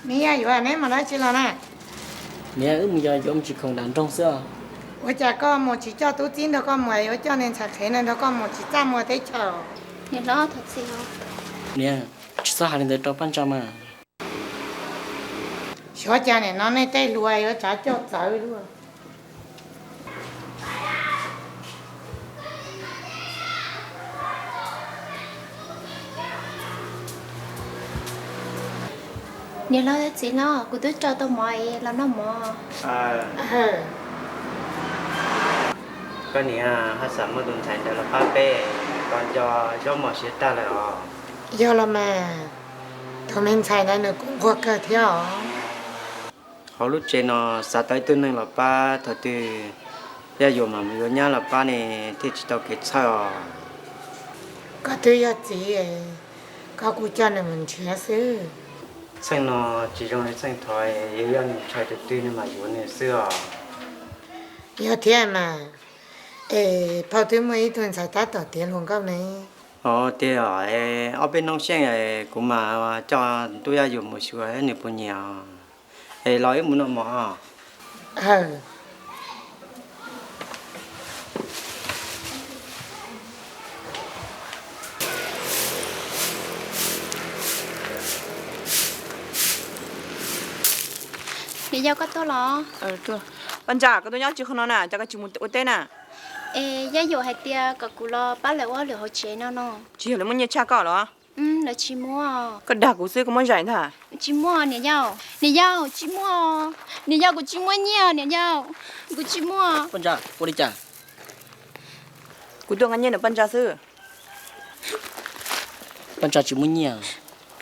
Niam, yuav neb mus dab tsi los na? Niam, wb mus yos yuav me ntsis khoom nram nroog xwb os. Ua cas koj mus tsis coj tub txib nrog koj mus, yuav coj niag ntxhais qhev no nrog koj mus tsis txaj muag teb chaws? Niam hlob thov txim os. Niam, tsis txhob hais li ntawd rau Paj Ntsa mas. Xyov cas nim no nej tej hluas yuav tsav coj txawv luaj. Niam hlob thiab txiv hlob, kuv twb rau tau mov es los noj mov. Koj niam, haj xav muaj tus ntxhais ntawd los pab peb, tos nco zaub mov siav tag lawm os. Yog los mas, tus me ntxhais ntawd nws kuj nquag kawg thiab os. Hauv lub tsev no xav tau ib tug neeg los pab, thaum twg Yaj Yuam mam mus yuav nyab los pab ne thiaj tsis tau kev txhawj os. Koj twb yog txiv, koj kuj coj nws mus nrhiav xwb. Txheej no tsis zoo li txheej thaud, yog nws ntshai tus twg nws mam yuav nws xwb os. Yog thiab mas, es phauj twb muaj ib tug ntxhais tab tom tiav hluas nkauj ne. Os, tiag os, ob peb hnub xyeej kuv mam coj tub Yaj Yuam mus xyuas nws puas nyiam. Es los wb mus noj mov. Niam yau, koj tuaj los? Paj Ntsa, koj tuaj nyob tsis qhov no na, cas koj tsis mus ua teb na? Es Yaj Yuam hais tias kom kuv los pab lawv ua hauj lwm hauv tsev no no. Tsis yog lawv muab nyiaj tshaj koj los? Lawv tsis muab. Koj dag kuv xwb, koj muab zais ntag. Tsis muaj niam yau. Niam yau, tsis muaj. Niam yau, kuv tsis muaj nyiaj niam yau. Kuv tsis muaj. Paj Ntsa, ua li cas? Kuv tuaj nqa nyiaj ntawm Paj Ntsa xwb. Paj Ntsa tsis muaj nyiaj,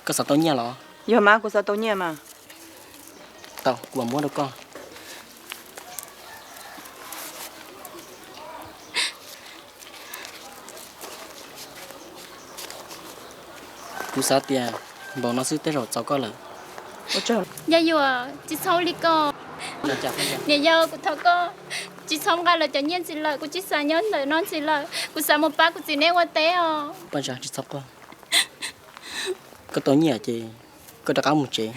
koj xav tau nyiaj los? Yog mas, kuv xav tau nyiaj mas. Tau, kuv mam muab rau koj. Kuv xav tias npaum no xwb tej zaum txaus koj lawm. Yaj Yuam, tsis txhob li ko. Niam yau, kuv thov koj, tsis txhob nqa lawv cov nyiaj ntxiv lawm, kuv tsis xav nyob ntawm no ntxiv lawm, kuv xav mus pab kuv txiv neb ua teb os. Paj Ntsa, tsis txhob quaj. Koj tau nyiaj ces koj rov qab mus tsev,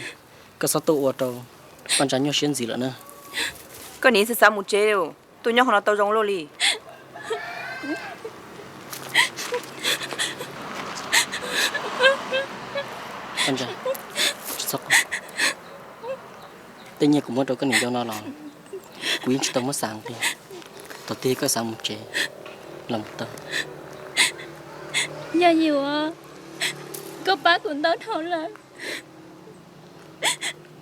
koj txhob tuaj ua rau Paj Ntsa nyuaj siab ntxiv lawm na. Koj niam xav xav mus tsev, tuaj nyob qhov no tau zoo luaj li. Paj Ntsa, tsis txhob quaj. Tej nyiaj kuv muab rau koj niam yau no los kuv yeej tsis tau muab xav nqi. Thaum twg koj xav mus tsev los mus tau. Yaj Yuam, koj pab kuv ntau dhau lawm.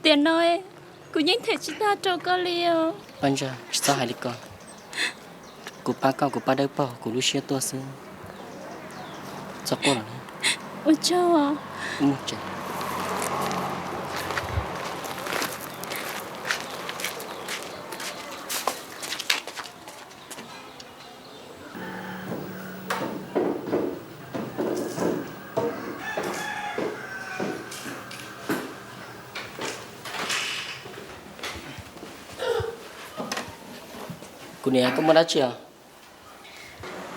Tiam no kuv yeej them tsis tag rau koj li os. Paj Ntsa, tsis txhob hais li ko. Kuv pab koj, kuv pab dawb paug kuv lub siab tuaj xwb. Txhob quaj los. Ua tsaug. Mus tsev. Kuv niam, koj muaj dab tsi os?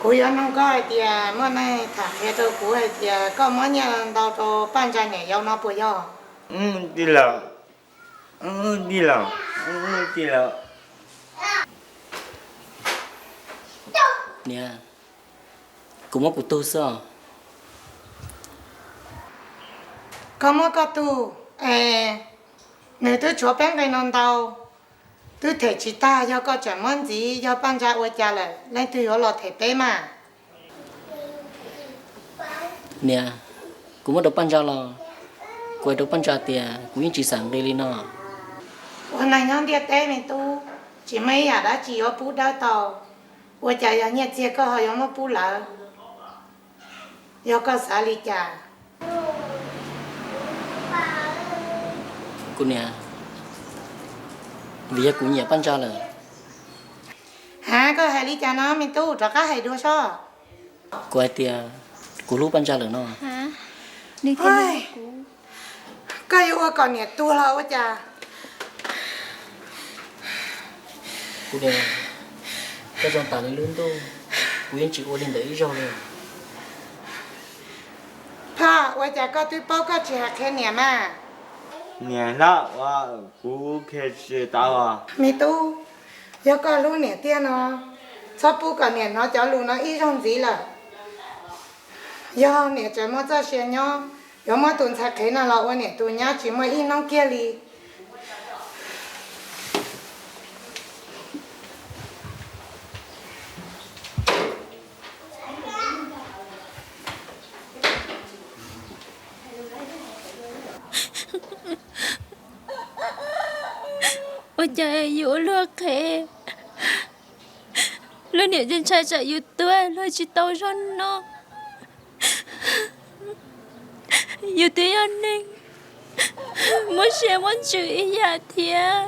Kuv yuav nug koj hais tias muaj neeg tham qhia rau kuv hais tias koj muab nyiaj ntau rau Paj Ntsa niam yau no puas yog? Tij laug, tij laug, tij laug. Niam, kuv muab kuv tug xwb os. Koj muab koj tug es nws twb tshuav peb nqe no ntau, twb them tsis tag, yog koj tseem muab ntxiv yog Paj Ntsa ua cas lawm leej twg yuav los them peb mas? Niam, kuv muab rau Paj Ntsa los, kuv hais rau Paj Ntsa tias kuv yeej tsis xav nqi li no. Ua neeg nyob ntiaj teb me tub, tsis muaj ib yam dab tsi yuav pub dawb tau, ua cas yog nyiaj txiag koj ho yuav muab pub lawv? Yog koj xav li cas? Kuv niam, vim yog kuv nyiam Paj Ntsa lawm. Ha, koj hais li cas no me tub, rov qab hais dua sob. Kuv hais tias kuv hlub Paj Ntsa lawm no. Koj yuav ua kom niam tuag los ua cas? Kuv niam, koj zoo tas li lub ntuj, kuv yeej tsis ua li ntawd ib zaug li. Phaj, ua cas koj twb paub koj tsis hais qhia niam mas? Niam hlob, ua kuv qhia tsis tau. Me tub, yog koj hlub niam tiag no, txhob pub kom niam hnov cov lus no ib zaug ntxiv lawm. Yog niam tseem muaj txoj sia nyob, yuav muab tus ntxhais qhev no los ua niam tus nyab tsis muaj ib hnub kiag li. Ua cas yus ua luag qhev, luag niam tsis ntshai tsam yus tuag luag tsis tau zog no. Yus twb yog neeg, muaj siab muaj ntsws ib yam thiab.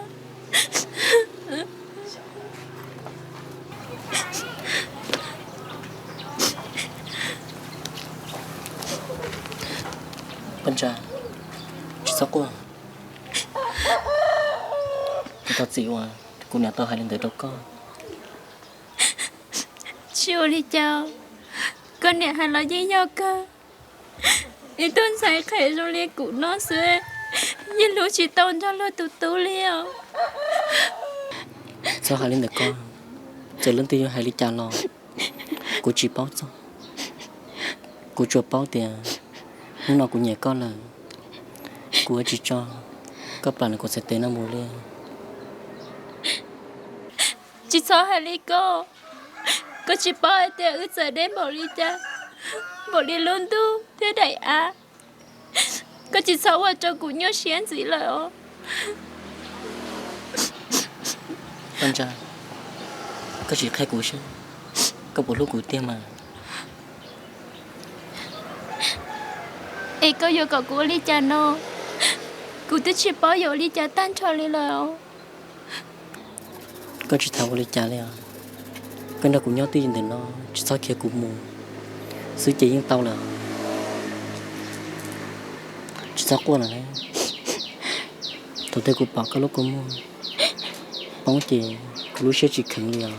Paj Ntsa, tsis txhob quaj. Kuv thov txim uas kuv niam tau hais li ntawd rau koj. Tsis ua li cas, koj niam hais los yeej yog kawg. Ib tug ntxhais qhev zoo li kuv no xwb, yeej hlub tsis tau nrog luag tus tub li os. Txhob hais li ntawd koj, txawm leej twg yuav hais li cas los kuv tsis paub txog. Kuv tsuas paub tias hnub no kuv nyiam koj lawm, kuv yuav tsis tso koj plam nws kuv txhais tes no mus li. Tsis txhob hais li koj, koj tsis paub hais tias wb txawm deb npaum li cas, npaum li lub ntuj thiab daim av, koj tsis txhob ua rau kuv nyuaj siab ntxiv lawm os. Paj Ntsa, koj tsis qhia kuv seb koj puas hlub kuv tiag mas. Es koj yuav kom kuv ua li cas no? Kuv twb tsis paub yuav ua li cas tag nrho li lawm os. Koj tsis tas ua li cas li os. Koj nrog kuv nyob twj ywm ntawm no, tsis txhob khiav kuv mus xwb ces yeej tau lawm. Tsis txhob quaj lawm na. Thaum twg kuv pom koj lub kua muag poob ces kuv lub siab tsis kheev li os.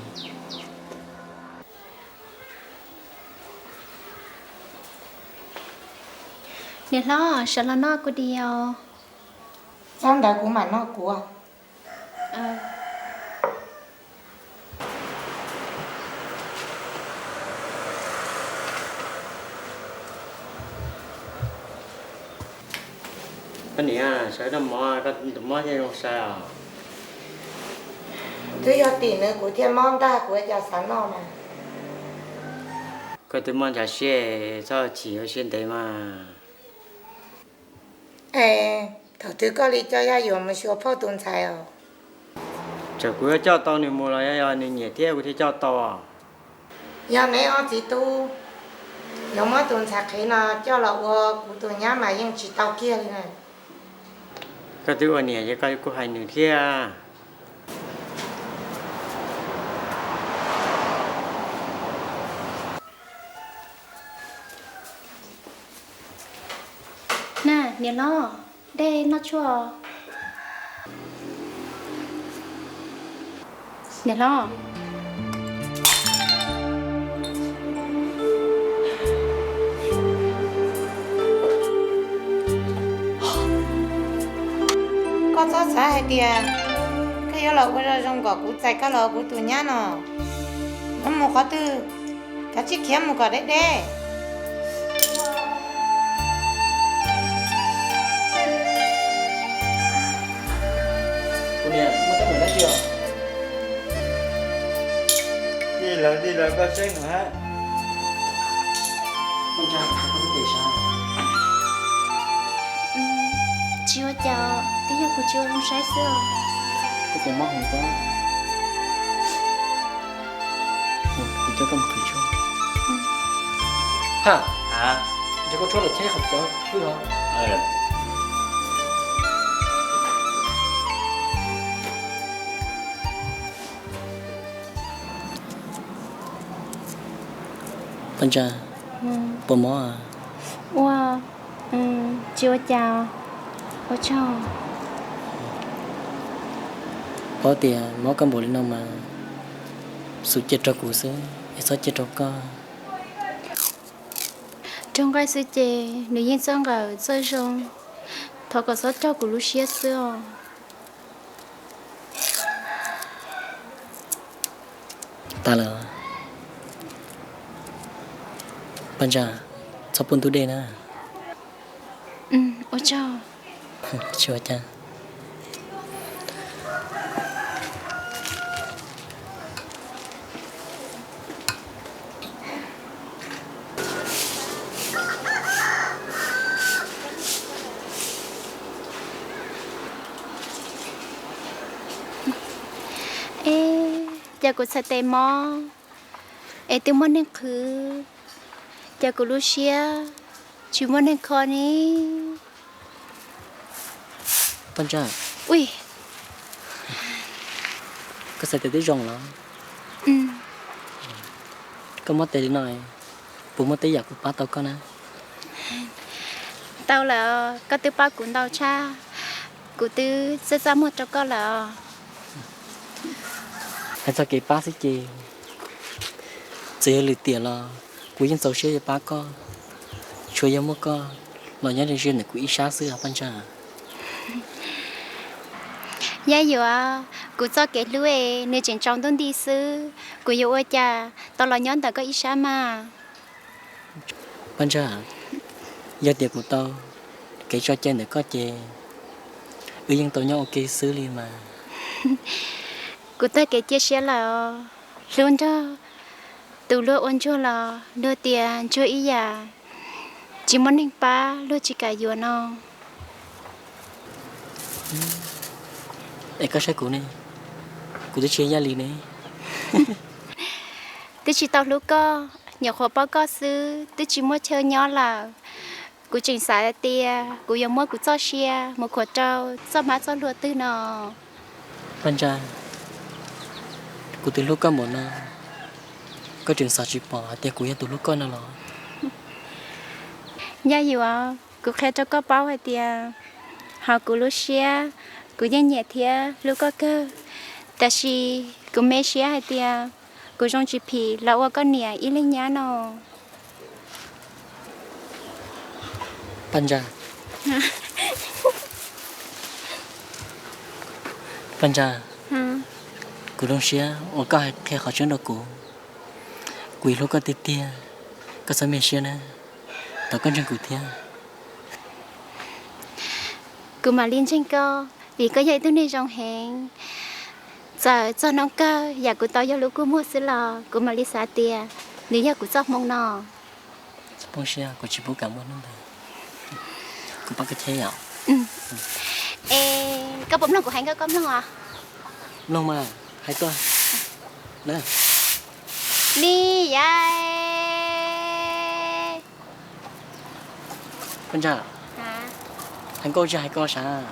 Niam hlob, sawv los noj kuv diav. Txhob ntawd kuv mam noj kuv. Koj niam, sawv noj mov, koj tus mob thiaj zoo sai os. Twb yog tim nws kuv thiaj mob ntag, kuv ua cas xav noj mas. Koj twb mob ntshav siab, txhob chim ua siab ntev mas. Es thaum twg koj li coj Yaj Yuam mus xyuas phauj tus ntxhais os? Txawm kuv yuav coj tau nws mus los yog nws nyiam thiab kuv thiaj coj tau. Yog neb ob txiv tub yuav muab tus ntxhais qhev no coj los ua kuv tus nyab mas yeej tsis tau kiag li na. Koj twb ua niam ces koj kuj hais nws thiab. Na, niam hlob, dej noj tshuaj. Niam hlob, Xav hais tias koj yuav los ua zoo zoo kom kuv txais koj los ua kuv tus nyab no. Muab mus qhov twg, kav tsij khiav mus kom deb deb. Kuv niam, muaj teeb meem dab tsi os? Dij lawv, dij lawv, koj tseeb no hab. Tsis ua cas, twb yog kuv tsis ua zoo saib xwb os. Koj tus mob heev, kuv coj koj mus qhwv tshuaj. Ha, nrog koj tshuab los cheb qhov cov pwj os. Paj Ntsa, puas mob? Ua, tsis ua cas, ua tsaug. Paub tias mob koj npaum li no mas xub cia rau kuv xwb es txhob cia rau koj. Raug nqaij xwb ces nws yeej txawj nqawm txawj zoo, thov kom txhob raug kuv lub siab xwb os. Tas lawm. Paj Ntsa, txhob pub ntub dej na. Ua tsaug. Tsis ua cas. Es, cas kuv txhais tes mob es twb muaj neeg qhwv, cas kuv lub siab tsis muaj neeg kho ne? Paj Ntsa, koj txhais tes twb zoo los? Koj mob tes li no, puas muaj tej yam kuv pab tau koj na? Tau lawm, koj twb pab kuv ntau tshaj, kuv twb txaj txaj muag rau koj lawm. Hais txog kev pab xwb ces txawm yog lwm tiam los kuv yeej txaus siab yuav pab koj, tsuas yog muaj koj los nyob ze ze ntawm kuv ib sab xwb os Paj Ntsa. Yaj Yuam, kuv txoj kev hlub es nws tseem tsaus ntuj nti xwb, kuv yuav ua cas tau los nyob ntawm koj ib sab mas. Paj Ntsa, yog tias kuv tau kev tso cai ntawm koj ces wb yeej tau nyob ua ke xwb li mas. Kuv tag kev cia siab lawm os. Hlub nrog tus luag ua ntsuag los luag tias ntsuag ib yam, tsis muaj neeg pab luag tsis kam yuav no. Es koj saib kuv ne, kuv twb tsis Yaj Lis ne. Twb tsis tau hlub koj, nyuam qhuav paub koj xwb twb tsis muaj chaw nyob lawm. Kuv tseem xav tias kuv yuav muab kuv txoj sia mus khuam rau txoj hmab txoj hlua twg no. Paj Ntsa, kuv twb hlub koj npaum no, koj tseem xav tsis pom hais tias kuv yog tus hlub koj no los? Yaj Yuam, kuv qhia rau koj paub hais tias hauv kuv lub siab, kuv yeej nyiam thiab hlub koj kawg, tab sis kuv me siab hais tias kuv zoo tsis phim los ua koj niam ib leeg nyab no. Paj Ntsa, Paj Ntsa, kuv zoo siab uas koj hais qhia qhov tseeb rau kuv. Kuv hlub koj tiag tiag, koj txhob me siab na, thov koj ntseeg kuv thiab. Kuv mam li ntseeg koj, vim koj yog ib tug neeg zoo heev. Txawm txog hnub kawg yam kuv tau yog lub kua muag xwb los kuv mam li xav tias nws yog kuv txoj hmoo no. Txhob poob siab, kuv tsis pub kam muaj hnub ntawd. Kuv pab koj cheb yom. Es koj puas mloog kuv hais nkauj koj mloog os? Mloog mas, hais tuaj. Ni yai. Paj Ntsa, hais nkauj tsis hais ko sav?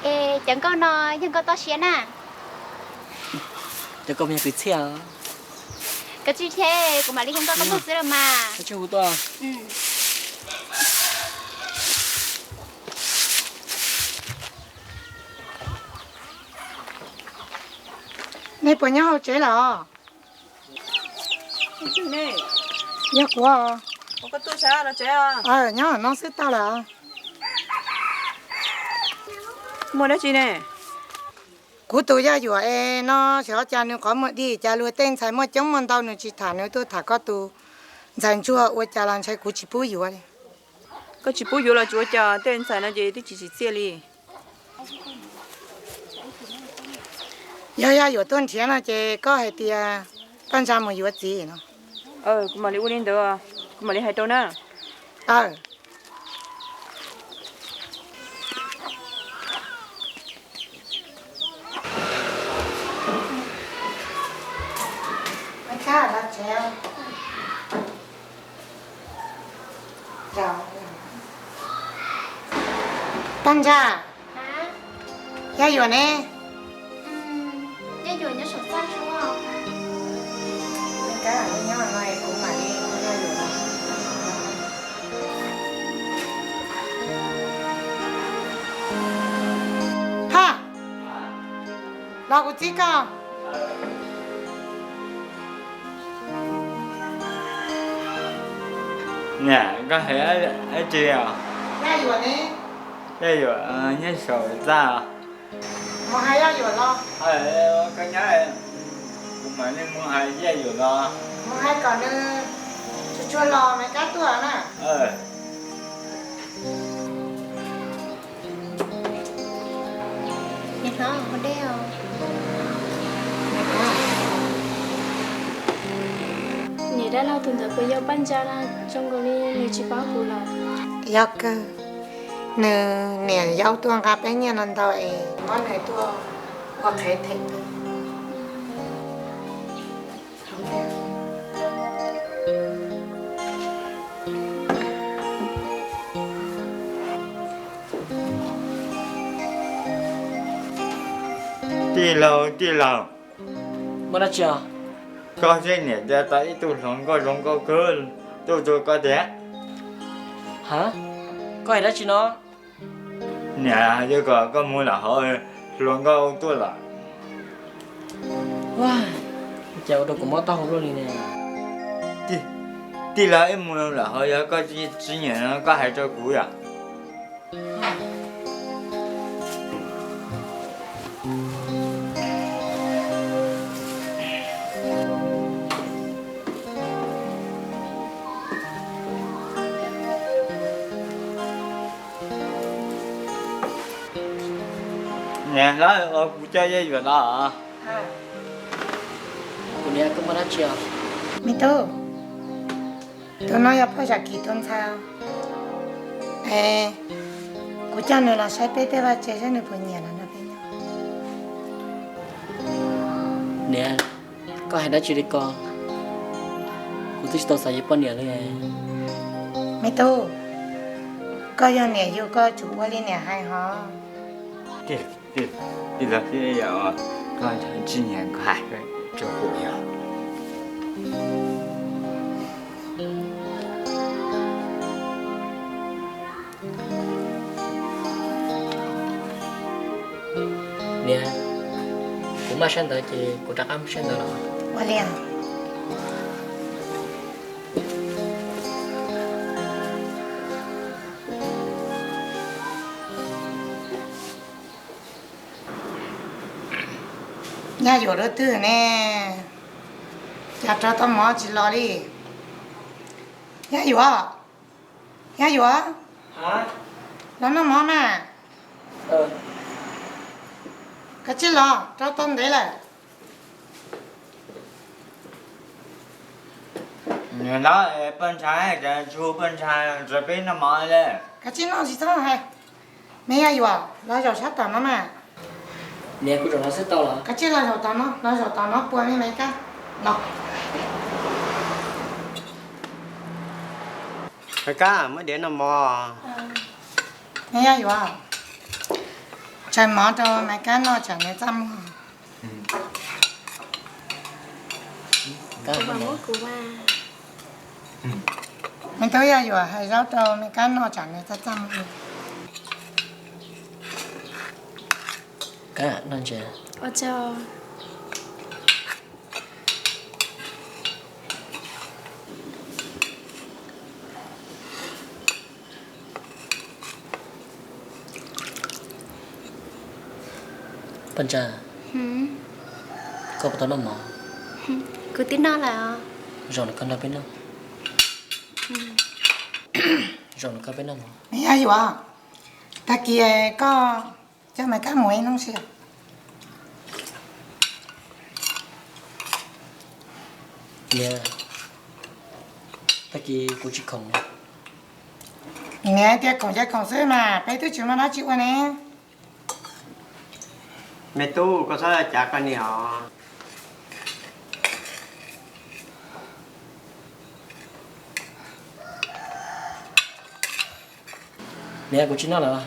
Es cov nkauj no yog nkauj toj siab na. Cov ko yog kwv txhiaj. Koj tsis thiab, kuv mam li hu nkauj koj mloog xwb los mas. Koj tsis hu tuaj. Nej puas nyob hauv tsev lawm os? Yog kuv. Nyob no xwb tag lawm. Muaj dab tsi ne? Kuv tus Yaj Yuam es no xyov cas nws qhov muag dig, cas luag tej ntxhais muaj coob muaj ntau nws tsis tham, nws tuaj tham koj tus ntxhais ntsuag, ua cas los ntshai kuv tsis pub yuav li. Koj tsis pub yuav los tsis ua cas, tej ntxhais no ces twb tsis tsim txiaj li. Yog Yaj Yuam tuaj nrhiav no ces koj hais tias Paj Ntsa mus yuav txiv no. Kuv mam li ua li ntawd, kuv mam li hais rau na. Paj Ntsa, Yaj Yuam ne? Ha, los kuv txib koj. Niam, koj hais dab tsi os? Yaj Yuam ne? Yaj Yuam nyob saum txaj. Mus hais Yaj Yuam los. Koj nyob, kuv mam li mus hais Yaj Yuam los. Mus hais kom nws tsuag tsuag los Maiv Kab tuaj na. Niam hlob, ua dej os. Niam dab laug tus ntawd puas yog Paj Ntsa na? Zoo nkaus li nws tsis paub kuv lawm. Yog kawg, nws niam yau tuaj nqa peb nyiaj no ntau es muab nws tuaj ua qhev them. Tij laug, tij laug. Muaj dab tsi os? Koj saib niam cia tau ib tug hluas nkauj zoo nkauj kawg tuaj rau koj tiag. Ha, koj hais dab tsi no? Niam, yog kom koj mus lam hauv, hluas nkauj tuaj lawm. Cas ua rau kuv mob taub hau luaj li ne. Tij laug, wb mus lam hauv, yog koj tsis nyiam no koj hais rau kuv yom. Niam hlob, kuv coj Yaj Yuam los. Kuv niam, koj muaj dab tsi os? Me tub, tus no yog pog Zam Kis tus ntxhais. Es kuv coj nws los saib peb tej vaj tse saib nws puas nyiam los nrog peb nyob. Niam, koj hais dab tsi li ko? Kuv twb tsis tau xav yuav poj niam li. Me tub, koj yog niam yug koj tsum ua li niam hais hov. Tij laug, koj tsis nyiam koj hais rau kuv yog. Niam, kuv maj sab ntawd ces kuv rov qab maj sab ntawd los. Ua li. Yaj Yuam lub twg ne? Cas rau tau mov tsis los li? Yaj Yuam, Yaj Yuam, los noj mov mas. Kav tsij los, rau tau ntev lawm. Niam hlob, poj ntxhais, cas tsis hu poj ntxhais nrog peb noj mov li? Kav tsij noj tsis txhob hais. Me Yaj Yuam, los zaum sab tom no mas. Niam, kuv zaum no xwb tau los? Kav tsij los zaum tom no, los zaum tom no puas me Maiv Kab los. Maiv Kab, muab diav noj mov. Me Yaj Yuam, tsaws mov rau Maiv Kab noj tsam nws txaj muag. Me tub Yaj Yuam hais zaub rau Me Kab noj tsam nws txaj txaj muag. Paj Ntsa, koj puas tau noj mov? Kuv twb noj lawm os. Zaum no koj nrog peb noj. Zaum no koj peb noj mov. Yog yuav, tag kis koj coj Maiv Kab mus ib hnub sis. Niam, tag kis kuv tsis khoom. Niam tias khoom ces khoom xwb mas, peb twb tsis muaj dab tsi ua ne. Me tub, koj txhob cav koj niam os. Niam, kuv tsis noj lawm.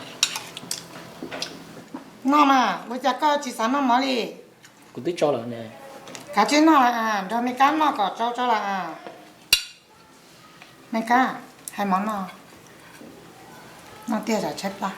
Noj mas, ua cas koj tsis xav noj mov li? Kuv twb tso lawm ne. Kav tsij noj lawm, nrog me kab noj kom tsau tsau lawm. Me kab, hais mov no, noj tiaj zam tshaib plab.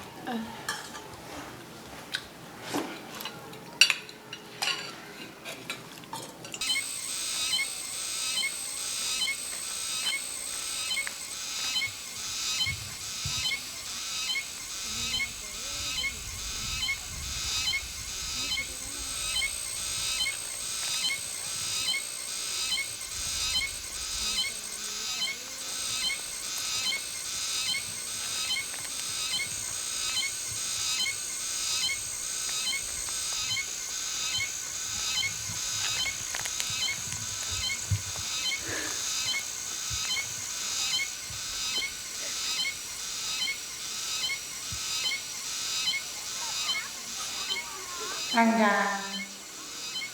Paj Ntsa,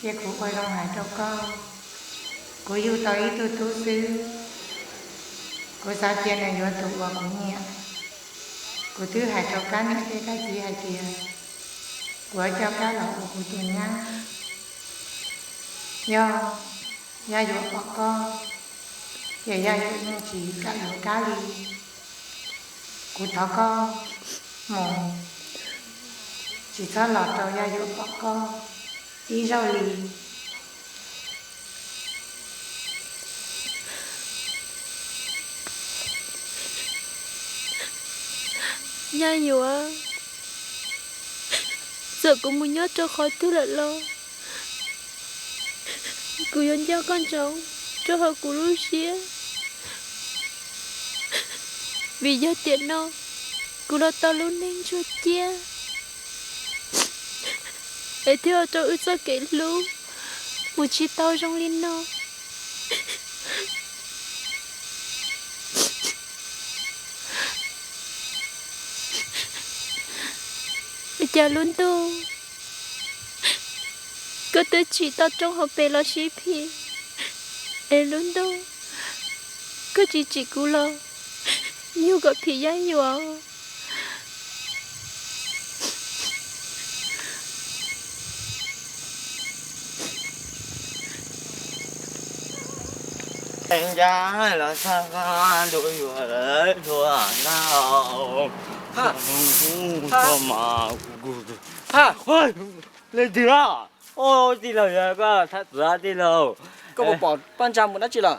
cia kuv ua zoo hais rau koj. Kuv yug tau ib tug tub xwb, kuv xav tias nws yuav tus uas kuv nyiam. Kuv twb hais rau Kab niam thiab Kab txiv hais tias kuv yuav coj Kab los ua kuv tus nyab. Yog Yaj Yuam pom koj, ces Yaj Yuam yeej tsis kam yuav Kab li. Kuv thov koj mus, tsis txhob los rau Yaj Yuam pom koj ib zaug li. Yaj Yuam, txawm kuv mus nyob rau qhov twg lawm los kuv yuav nco koj ntsoov rau hauv kuv lub siab, vim yog tiam no kuv los tau lub neej ntsuag ciaj, es thiaj ua rau wb txoj kev hlub mus tsis tau zoo li no. Cas lub ntuj koj twb tsim toj roob hauv pes los sib phim, es lub ntuj koj tsis tsim kuv los yug kom phim Yaj Yuam. Ncaj los txog ntua yuav lawm, tua ntag. Leej twg a? Tij laug, yog koj thab txim tij laug. Koj puas pom Paj Ntsa mus dab tsi lawm?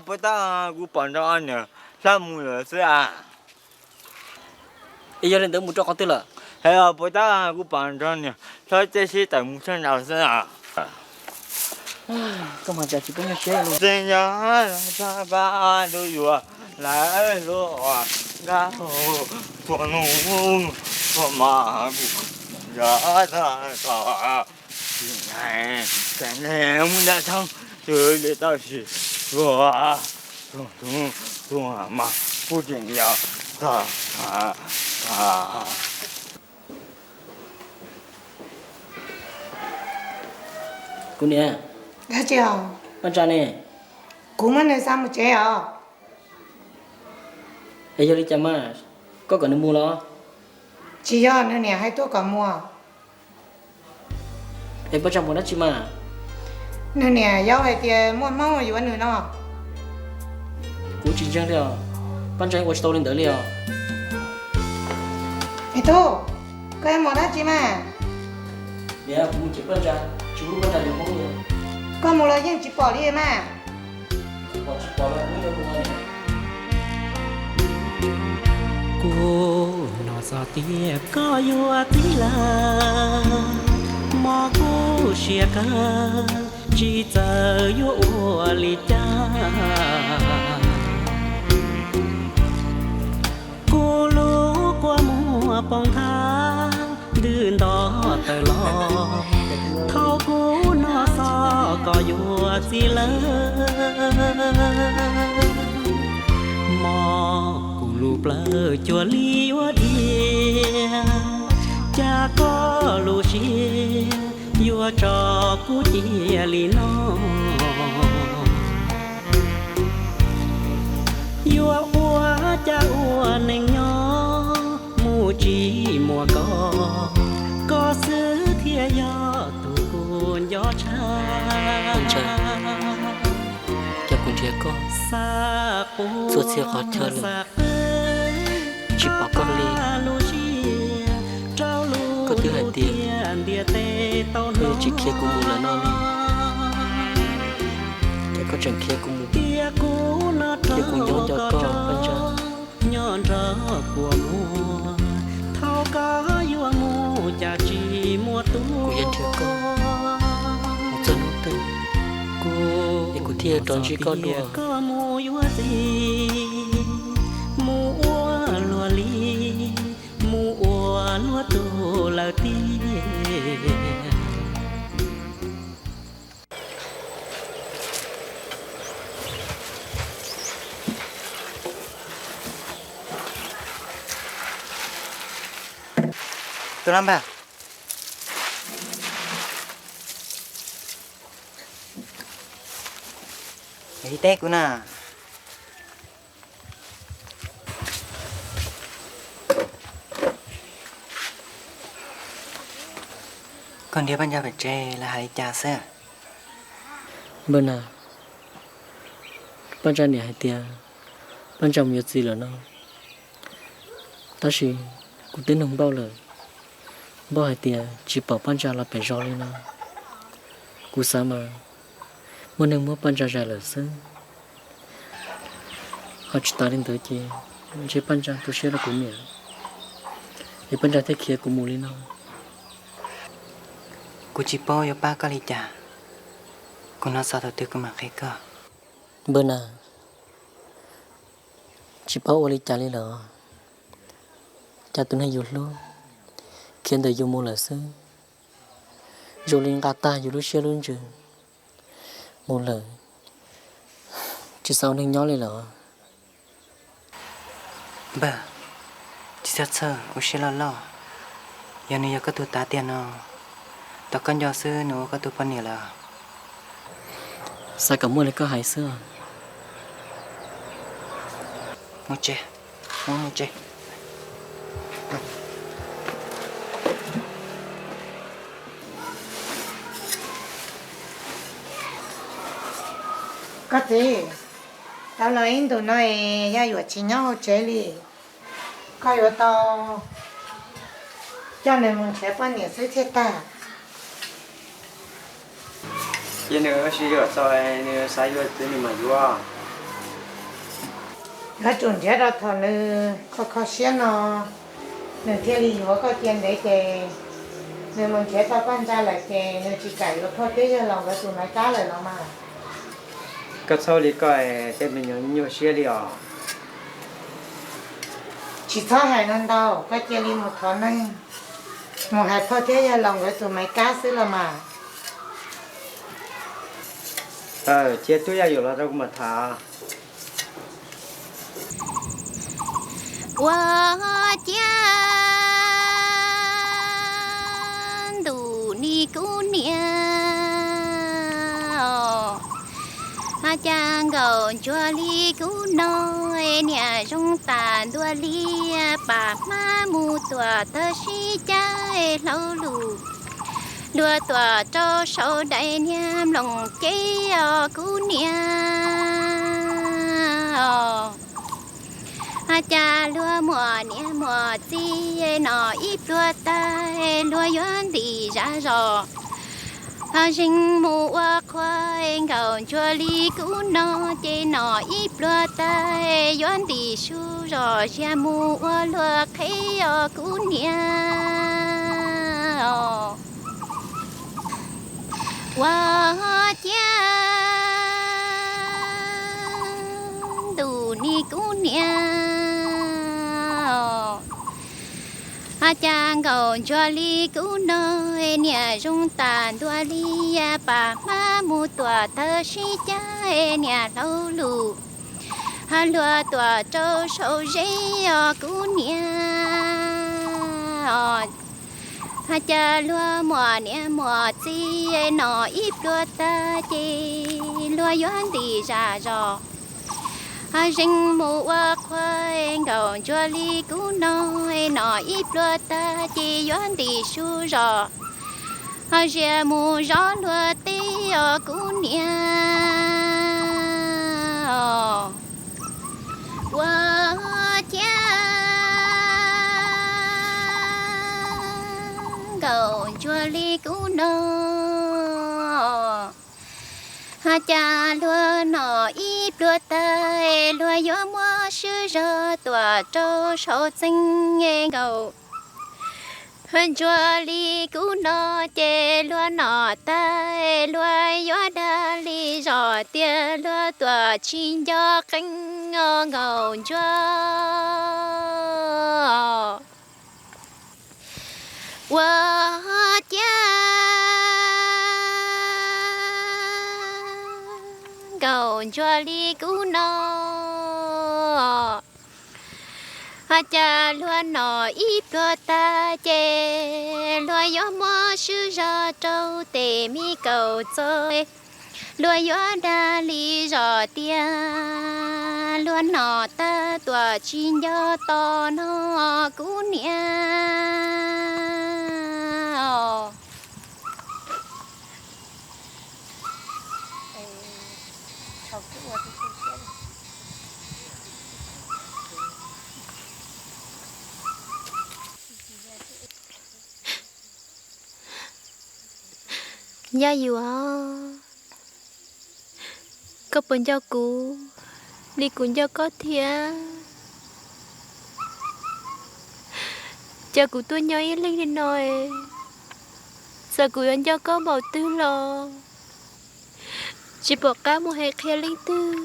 Puas tab kuv pom nrog niam hlob mus lawm xwb a. Es yog li ntawd mus rau qhov twg lawm? Puas tab kuv pom nrog niam hlob Txej Sib tawm mus sab nraud xwb a. Koj mas cas tsis pub nyuaj siab li. Txij ncaj los txog ntua yuav lawm, lub nkaj tua nus tua mas kuv nrog tag tog. Tsis hais txawm nej muaj dab tshoob twg li tab sis tuag, tuag tuag mas kuj tseem yog tog. Kuv niam, dab tsi os? Paj Ntsa ne? Kuv muab nws xa mus tsev os. Es yog li cas mas, koj kom nws mus los? Tsis yog, nws niam hais tuaj kom mus. Es Paj Ntsa mus dab tsi mas? Nws niam yaum hais tias muaj hmoob yuav nws no. Kuv tsis ntseeg li os, Paj Ntsa yeej ua tsis tau li ntawd li os. Me tub, koj yuav mus dab tsi mas? Niam, kuv mus cem Paj Ntsa, tsis pub Paj Ntsa yuav hmoob li. Koj mus los yeej tsis pom li mas. Pom tsis pom los kuv yuav mus. Kuv hnov xov tias koj yuav txiv lawm. Mob kuv siab kawg, tsis txawj yuav ua li cas. Kuv lub kua muag poob thab, ntws nto tawm los. Thaum kuv no xov koj yuav txiv lawm. Mob kuv lub plawv cuag li yuav dhia, cas koj lub siab yuav tso kuv cia li no. Yuav ua cas ua neej nyob mus tsis muaj koj, koj xwb thiaj yog tus kuv nco tshaj. Cas kuv nrhiav koj txhua txhia qhov chaw lawm, tsis pom koj li. Koj twb hais tias koj yuav tsis khiav kuv mus lawm no li, cas koj tseem khiav kuv mus, khiav kuv nyob nco koj Paj Ntsa. Nyob nrog kua muag, thaum koj yuav mus cas tsis muaj tus. Kuv yuav nrhiav koj mus txog hnub twg, es kuv thiaj rov ntsib koj dua. Koj mus yuav txiv, mus ua luag li, mus ua luag tug lawm tiag. Tus laj npawg, teb kuv na. Koj nrhiav Paj Ntsa pem tsev lawv hais li cas xwb? Npawg na, Paj Ntsa niam hais tias Paj Ntsa mus yuav txiv lawm no, tab sis kuv twb nug Npauj lawm, Npauj hais tias tsis pom Paj Ntsa los pem zos li no. Kuv xav mas muaj neeg muab Paj Ntsa zais lawm xwb. Ho tsis tas li ntawd ces ntshe Paj Ntsa tu siab rau kuv niam, es Paj Ntsa thiaj khiav kuv mus li no. Kuv tsis paub yuav pab koj li cas, kuv hnov txog thaum twg kuv mam qhia koj. Npawg na, tsis paub ua li cas li lawm, cas tus neeg yus hlub khiav ntawm yus mus lawm xwb, zoo li nqa tag yus lub siab lub ntsws mus lawm, tsis xav ua neeg nyob li lawm. Npawg, tsis txhob txhawj, ua siab loj loj. Yog nws yog koj tus tav tiag no, tom koj nco xwb nws ua koj tus poj niam lawm. Xav kom muaj li koj hais xwb. Mus tsev, mus mus tsev. Koj txiv, tau los ib ntus no es yog yuam tsis nyob hauv tsev li, koj yuav tau coj nws mus nrhiav poj niam xwb thiaj tag. Ces nws ua si yuam txaus, nws xav yuav twg nws mam yuav. Yuav tsum nrhiav rau thaum nws kho kho siab no, nws thiaj li yuav. Koj cia ntev ces nws mus nrhiav tau Paj Ntsa lawm ces nws tsis kam yuav phauj thiab yawg laus nkawd tus Maiv Kab lawm los mas. Koj txhob ua li koj, tej me nyuam nyuaj siab li os. Tsis txhob hais no ntau, koj cia li mus thov neeg, mus hais phauj thiab yawg laus nkawd tus Maiv Kab xwb los mas. Cia tub yaj yuam los rau kuv mam tham. Ua ciav ntuj ni kuv niam, cas nkaus ntsuag li kuv no, niam zoo tas ntua li pam hmab mus tuam tawg sib cag hlau lus. Luag tuam rau saum dais niag mloog ces os kuv niam os. Cas luag muam niam muam txiv no ib pluag tag luag yuav ntim zaj zos. Zeeg mus ua qhua nkaus ntsuag li kuv no ces no ib pluag tag yuav ntim su zos ziag mus ua luag qhev os kuv niam os. Ua ciav ntuj ni kuv niam, cas nkaum ntsuag li kuv no, niam zoo tas ntua li pam hmab mus tuam tawg sib cag, niam hlau lus luag tuam rau saum zeb os kuv niam. Cas luag muam niam muam txiv nom ib pluag tag ces luag yuav ntim zam zos, zeeg mus ua qhua, nkaum ntsuag li kuv no, nom ib pluag tag ces yuav ntim su zos, zias mus zov luag teb os kuv niam. Ua ciav nkaum ntsuag li kuv no, cas luag nom ib pluag tag, luag yuav muab swb zog tuam rau saum txee, nkaum ntsuag li kuv no ces luag nom tag, luag yuav dag li zos tias luag tuam tsis nco qees os nkaum ntsuag. Ua ciav nkaum ntsuag li kuv no, cas luag nom ib pluag tag ces luag yuav muab swb zog rau tes me kaum txo, luag yuav dag li zos tias luag nom tag tuam tsis nco tos no kuv niam. Yaj Yuam, koj puas nco kuv li kuv nco koj thiab? Cas kuv tuaj nyob ib leeg li no, txawm kuv yuav nco koj npaum twg los tsis pom qab mus hais qhia leej twg.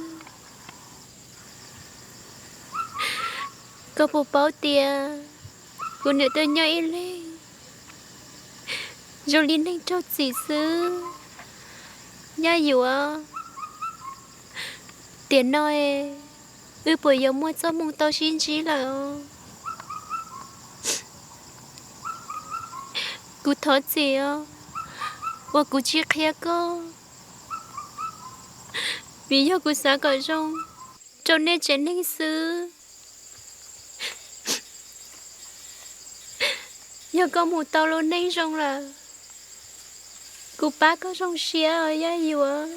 Koj puas paub tias kuv niam tuaj nyob ib leeg zoo li neeg raug txim xwb. Yaj Yuam, tiam no wb puas yuav muaj txoj hmoo tau sib ntsib lawm? Kuv thov txim os, uas kuv tsis qhia koj, vim yog kuv xav kom zoo rau nej tsev neeg xwb. Yog koj mus tau lub neej zoo lawm, kuv pab koj zoo siab os Yaj Yuam.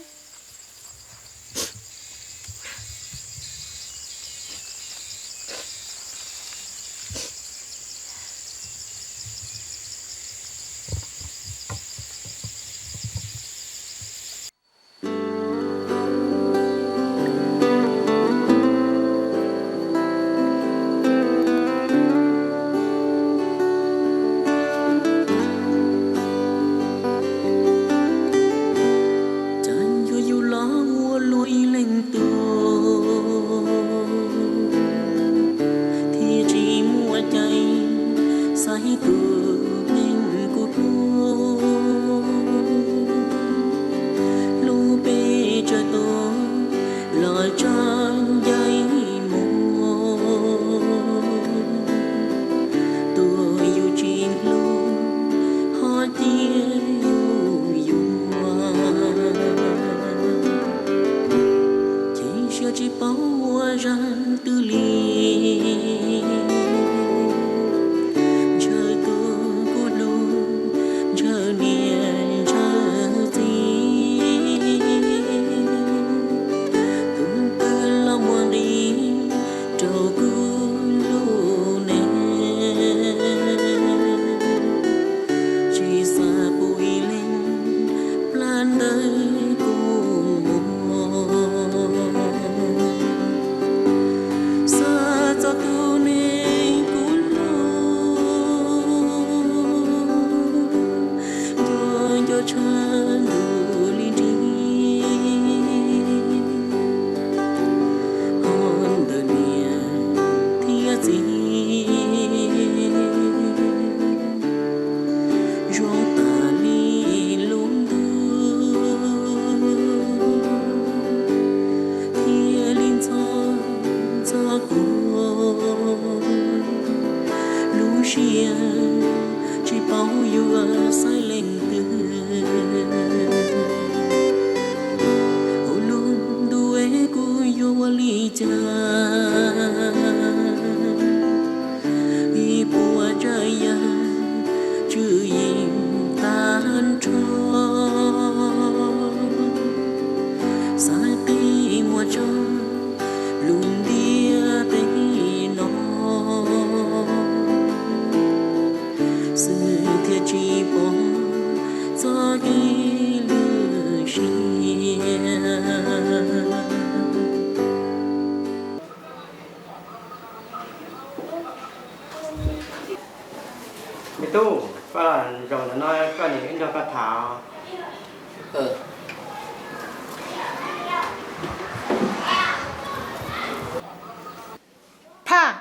Phaj,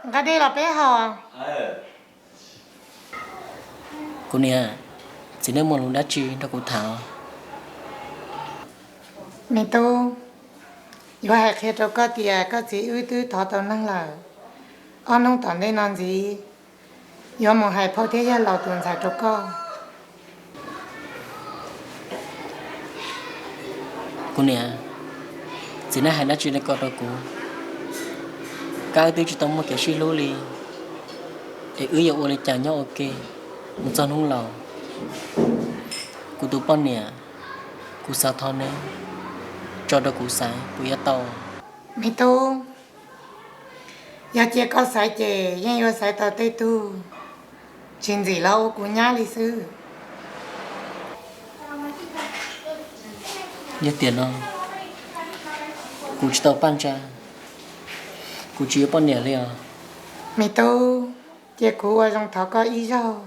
nqa dej los peb haus. Kuv niam, txiv neej muaj lus dab tsi nrog kuv tham? Me tub, yuav hais qhia rau koj tias koj txiv wb twb thov tau neeg lawm. Ob hnub tom ntej no ntxiv, yuav mus hais phauj thiab yawg laus tus ntxhais rau koj. Kuv niam, txiv neej hais dab tsi li ko rau kuv? Kab wb twb tsis tau muaj kev sib hlub li, es wb yuav ua li cas nyob ua ke mus txog hnub laus? Kuv tus poj niam, kuv xav thov neb tso rau kuv xaiv puas yuav tau? Me tub, yog cia koj xaiv ces yeej yuav xaiv tau tej tug tsis ntxim los ua kuv nyab li xwb. Yog tiam no kuv tsis tau Paj Ntsa, kuv tsis yuav poj niam li os. Me tub, cia kuv ua zoo thov koj ib zaug.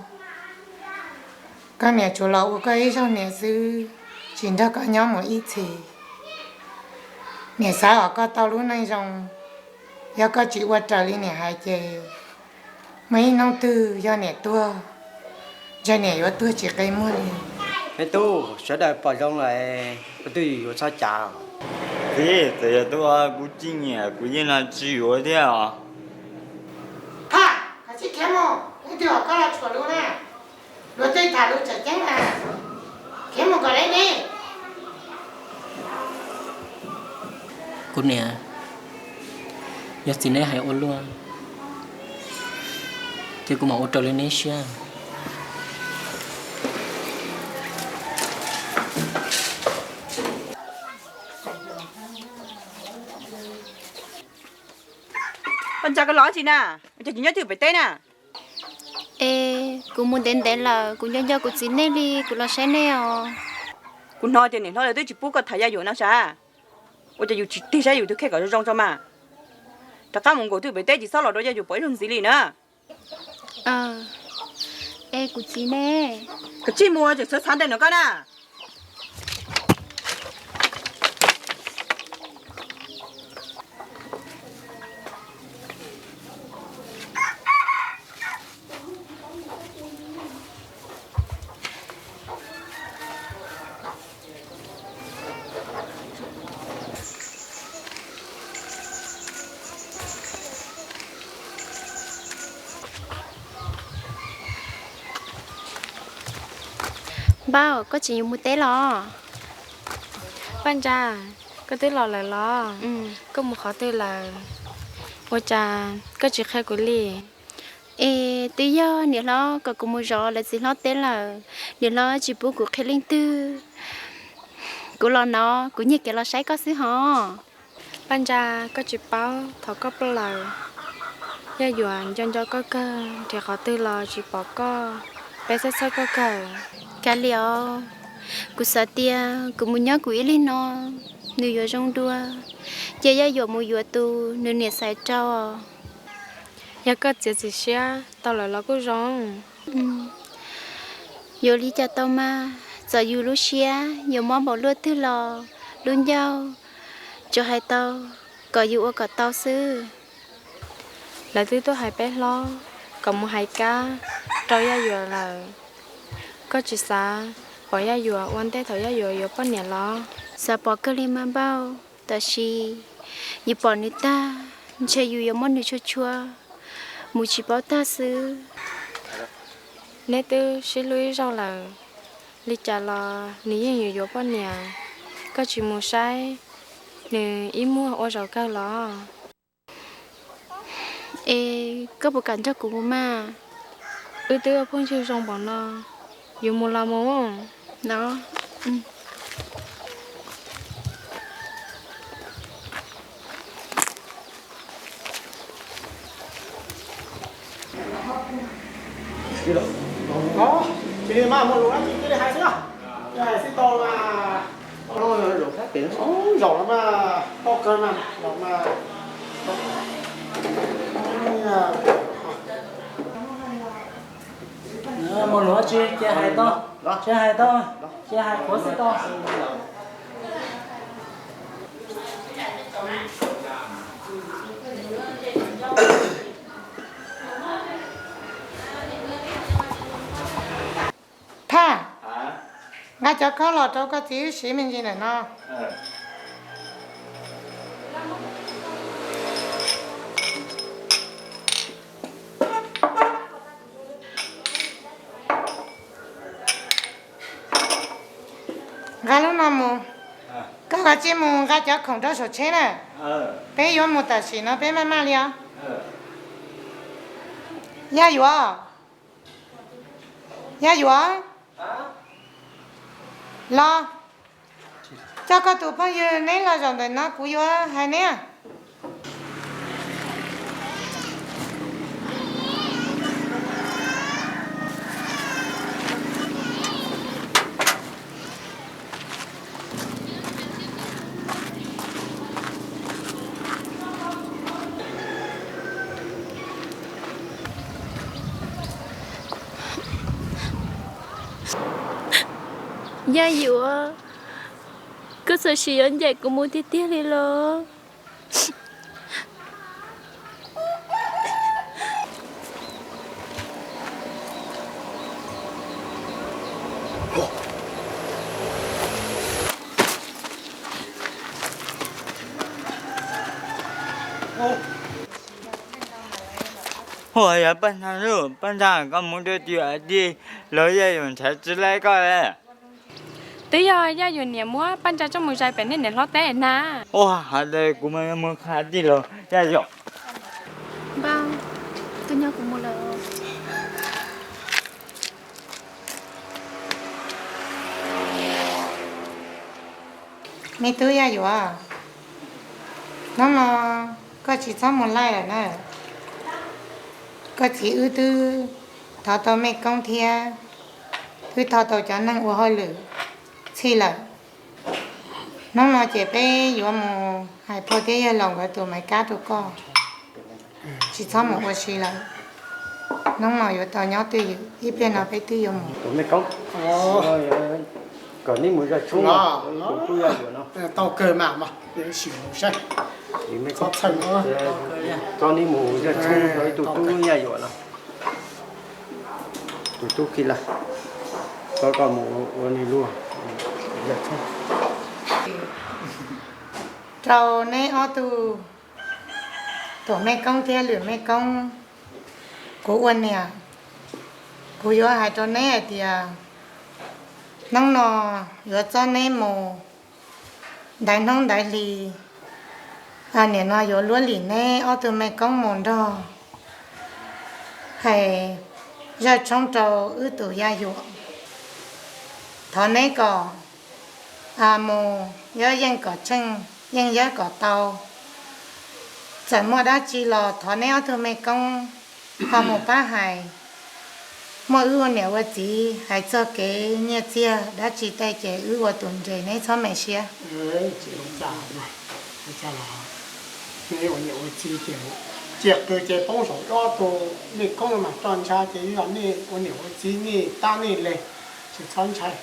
Koj niam tsuas los ua koj ib zaug niam xwb, tsis nrog koj nyob mus ib txhis. Niam xav kom koj tau lub neej zoo, yog koj tsis ua raws li niam hais ces muaj ib hnub twg yog niam tuag, ntshe niam yuav tuag tsis qe muag li. Me tub, sawv daws pom zoo lawm, ua twj ywm yuav txhob cav. Txiv, txawm yog tuag kuv tsis nyiam, kuv yeej los tsis yuav thiab os. Phaj, koj tsis khiav mus, leej twg kom koj los tshuam lus na. Luag tej tham lus tseem ceeb na, khiav mus kom deb ne. Kuv niam, yog txiv neb hais ua luaj, ces kuv mam ua raws li neb siab. Paj Ntsa, koj los tsi na? Ua cas tsis nyob twg pem teb na? Es kuv mus ntev ntev lawm, kuv nco nco kuv txiv nej li, kuv los saib nej os. Kuv hnov tias niam hlob lawv twb tsis pub koj tham Yaj Yuam no sav? Ua cas yus tsis tig saib yus tus kheej kom zoo zoo tso mas. Rov qab mus nkaum twg pem teb tsis txhob los rau Yaj Yuam pom ib zaug ntxiv li na. Es kuv txiv ne? Koj tsij mus, tseem txhav txhav nraim no koj na. Npauj, koj tseem yuav mus teb los? Paj Ntsa, koj twb los lawm los? Koj mus qhov twg lawm? Ua cas koj tsis qhia kuv li? Es twb yog niam hlob kom kuv mus zov lawv txiv hlob teb lawm, niam hlob tsis pub kuv qhia leej twg. Kuv los no, kuv nyiag kev los saib koj xwb hos. Paj Ntsa, koj tsis paub, thov koj plaws, Yaj Yuam nco nco koj kawg, nrhiav qhov twg los tsis pom koj, peb txhawj txhawj koj kawg. Kav liam os, kuv xav tias kuv mus nyob kuv ib leeg no, nws yuav zoo dua, ces Yaj Yuam mus yuav tus nws niam xaiv rau. Yog koj txiav txim siab tau lawm los kuj zoo. Yuav li cas tau mas, txawm yus lub siab yuav mob npaum luaj twg los lub ncauj tsuas hais tau kom yus ua kom tau xwb. Lawv twb tuaj hais peb hlob kom mus hais kab rau Yaj Yuam lawm. Koj tsis xav pom Yaj Yuam ua ntej thaum Yaj Yuam yuav poj niam los? Xav pom kawg li mas Npauj, tab sis yus pom nws tag, ntshe yus yuav muab nws tshua tshua mus tsis paub tag xwb. Neb twb sib hlub ib zaug lawm, li cas los nws yeej yuav yuav poj niam. Koj tsis mus saib nws ib muag ua zaum kawg los? Es koj puas kam nrog kuv mus mas? Wb twb ua phooj ywg zoo npaum no, yus mus los mus. No. Cia li mas, muaj lus dab tsi cia li hais xwb, hais xwb tau mas. Zaum no mas tau kawg mas, zaum mas. Muaj lus dab tsi cia hais tau. Tsis hais tau, tsis hais qhuav xwb tau. Thaj, nqa cov khoom los rau koj txiv wb siv me ntsis ntawm no. Nqa lub no mus. Koj kav tsij mus nqa cov khoom rau saum tsheb na. Peb yuav mus tam sim no peb maj maj li os. Yaj Yuam, Yaj Yuam, los, coj koj tus phooj ywg neb los zaum ntawm no kuv yuav hais neb. Yaj Yuam, koj txawm sim yuav ncaim kuv mus tiag tiag li los? Ua yog Paj Ntsa, Paj Ntsa, koj mus dua tim Yaj Yuam ntshav tsis laib koj. Twb yog Yaj Yuam niam muab Paj Ntsa coj mus zais pem nej niam hlob teb na. Ua hais tias kuv mus qha tij laug Yaj Yuam. Npauj, koj nyob kuv mus lawm. Me tub Yaj Yuam, hnub no koj tsis txhob mus laij lawm na. Koj txiv wb twb thov tau mej koob thiab twb thov tau cov neeg ua hauj lwm txhij lawm. Hnub no ces peb yuav mus hais phauj thiab yawg laus nkawd tus maiv kab rau koj. Tsis txhob mus ua si lawm. Hnub no yuav tau nyob twj ywm, ib pliag no peb twb yuav mus. Tus mej koob, kom neb mus zaj tshoob, tus tub Yaj Yuam no. Tau kawg mas, sim mus saib. Txhob txhawj, kom neb mus zaj tshoob rau ib tug tub Yaj Yuam no. Tus tub Khi Laj, koj mus ua nws luag zaj tshoob. Rau neb ob tug, tus mej koob thiab lwm mej koob, kuv ua niam, kuv yuav hais rau neb hais tias hnub no yuav txob neb mus ntaiv hnub ntaiv hli. Nim no yuav luab lim neb ob tug mej koob mus nrog hais zaj tshoob rau wb tus Yaj Yuam. Thov neb kom mus yeeb yeej kom tsheej, yeej yawb kom tau. Txawm muaj dab tsi los thov neb ob tug mej koob ho mus pab hais. Muaj wb ua niam ua txiv hais txog kev nyiaj txiag dab tsi tej ces wb ua tus nres, neb txhob me siab. Neb ua niam ua txiv ces cia qw ces poob saum ob tug mej koob mas roj ntsha ces yog nej ua niam ua txiv nej tab nej le, tsis txhob ntshai.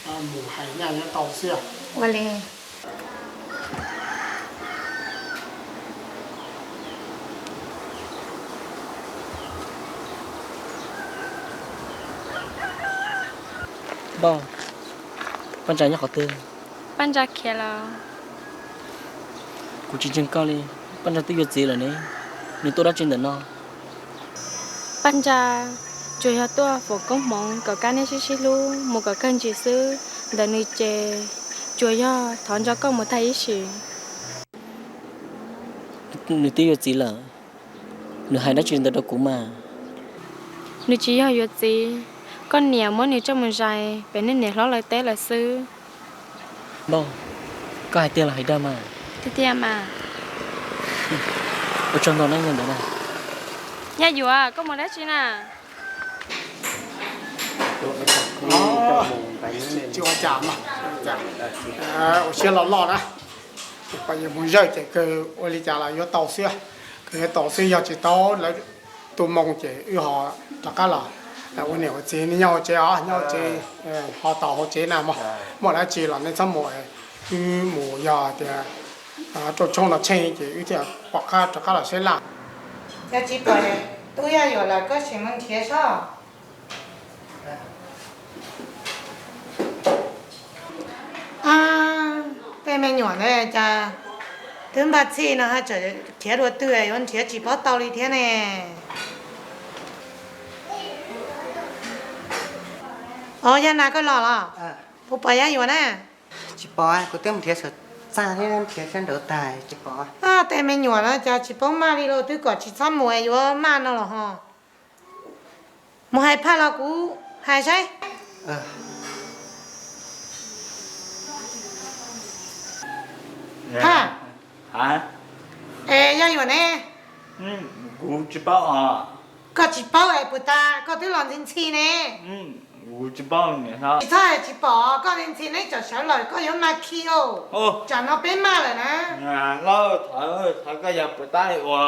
Wb mus hais nyaj yuav tau xwb. Ua li. Npauj, Paj Ntsa nyob qhov twg? Paj Ntsa khiav lawm. Kuv tsis ntseeg koj li, Paj Ntsa twb yuav txiv lawm ne, nws tuaj dab tsi ntawm no? Paj Ntsa tsuas yog tuaj foom koob hmoov kom kab neb sib sib hlub mus kom kawg ntsis xwb, ntawm nws ces tsuas yog thov nco koj mus tag ib sim. Nws twb yuav txiv lawm, nws hais dab tsi ntawd rau kuv mas? Nws tsis yog yuav txiv, koj niam muab nws coj mus zais pem nej niam hlob lawv teb lawm xwb. Npauj, koj hais tiag los hais dag mas? Tiag tiag mas. Ua tsaug ntau na yog ntawd na. Yaj Yuam, koj mus dab tsi na? Tsis ua cas, ua siab los loj na. Mus zawj ces kawg ua li cas los yuav tau xwb, kawg yuav tau xwb, yog tsis tau lawv tu moo ces wb ho rov qab los. Ua niam ua txiv nej nyob hauv tsev os, nyob hauv tsev, ho tos hauv tsev na mog. Muaj dab tsi los nej txhob mus, wb mus yog tias rau tshoob los tsheej ces wb thiaj pom qab rov qab los saib laj. Yog tsis pom tub Yaj Yuam lawm koj sim mus nrhiav saib. Tej me nyuam ntawd cas twb npaj txhij no ha, tseem khiav dua twg yuav nrhiav tsis paub tau li thiab ne. Os, Yaj Nas koj los los? Puas pom Yaj Yuam na? Tsis pom, kuv twb mus nrhiav saum txaj thiab nrhiav sab nraud tag tsis pom. Tej me nyuam no cas tsis paub maj li los twb kom tsis txhob mus yuav maj no los ho. Mus hais phaj los kuv hais saib. Phaj, es Yaj Yuam ne? Kuv tsis paub os. Koj tsis paub es puas tas koj twb los ntxhi ntxhi ne? Kuv tsis paub niam hlob. Tsis txhob hais tsis pom, koj ntxhi ntxhi neb tseem sawv lawm koj yuav maj khi os. Tsam no peb maj lawm na. Hlob, thov koj yog puas tab ua,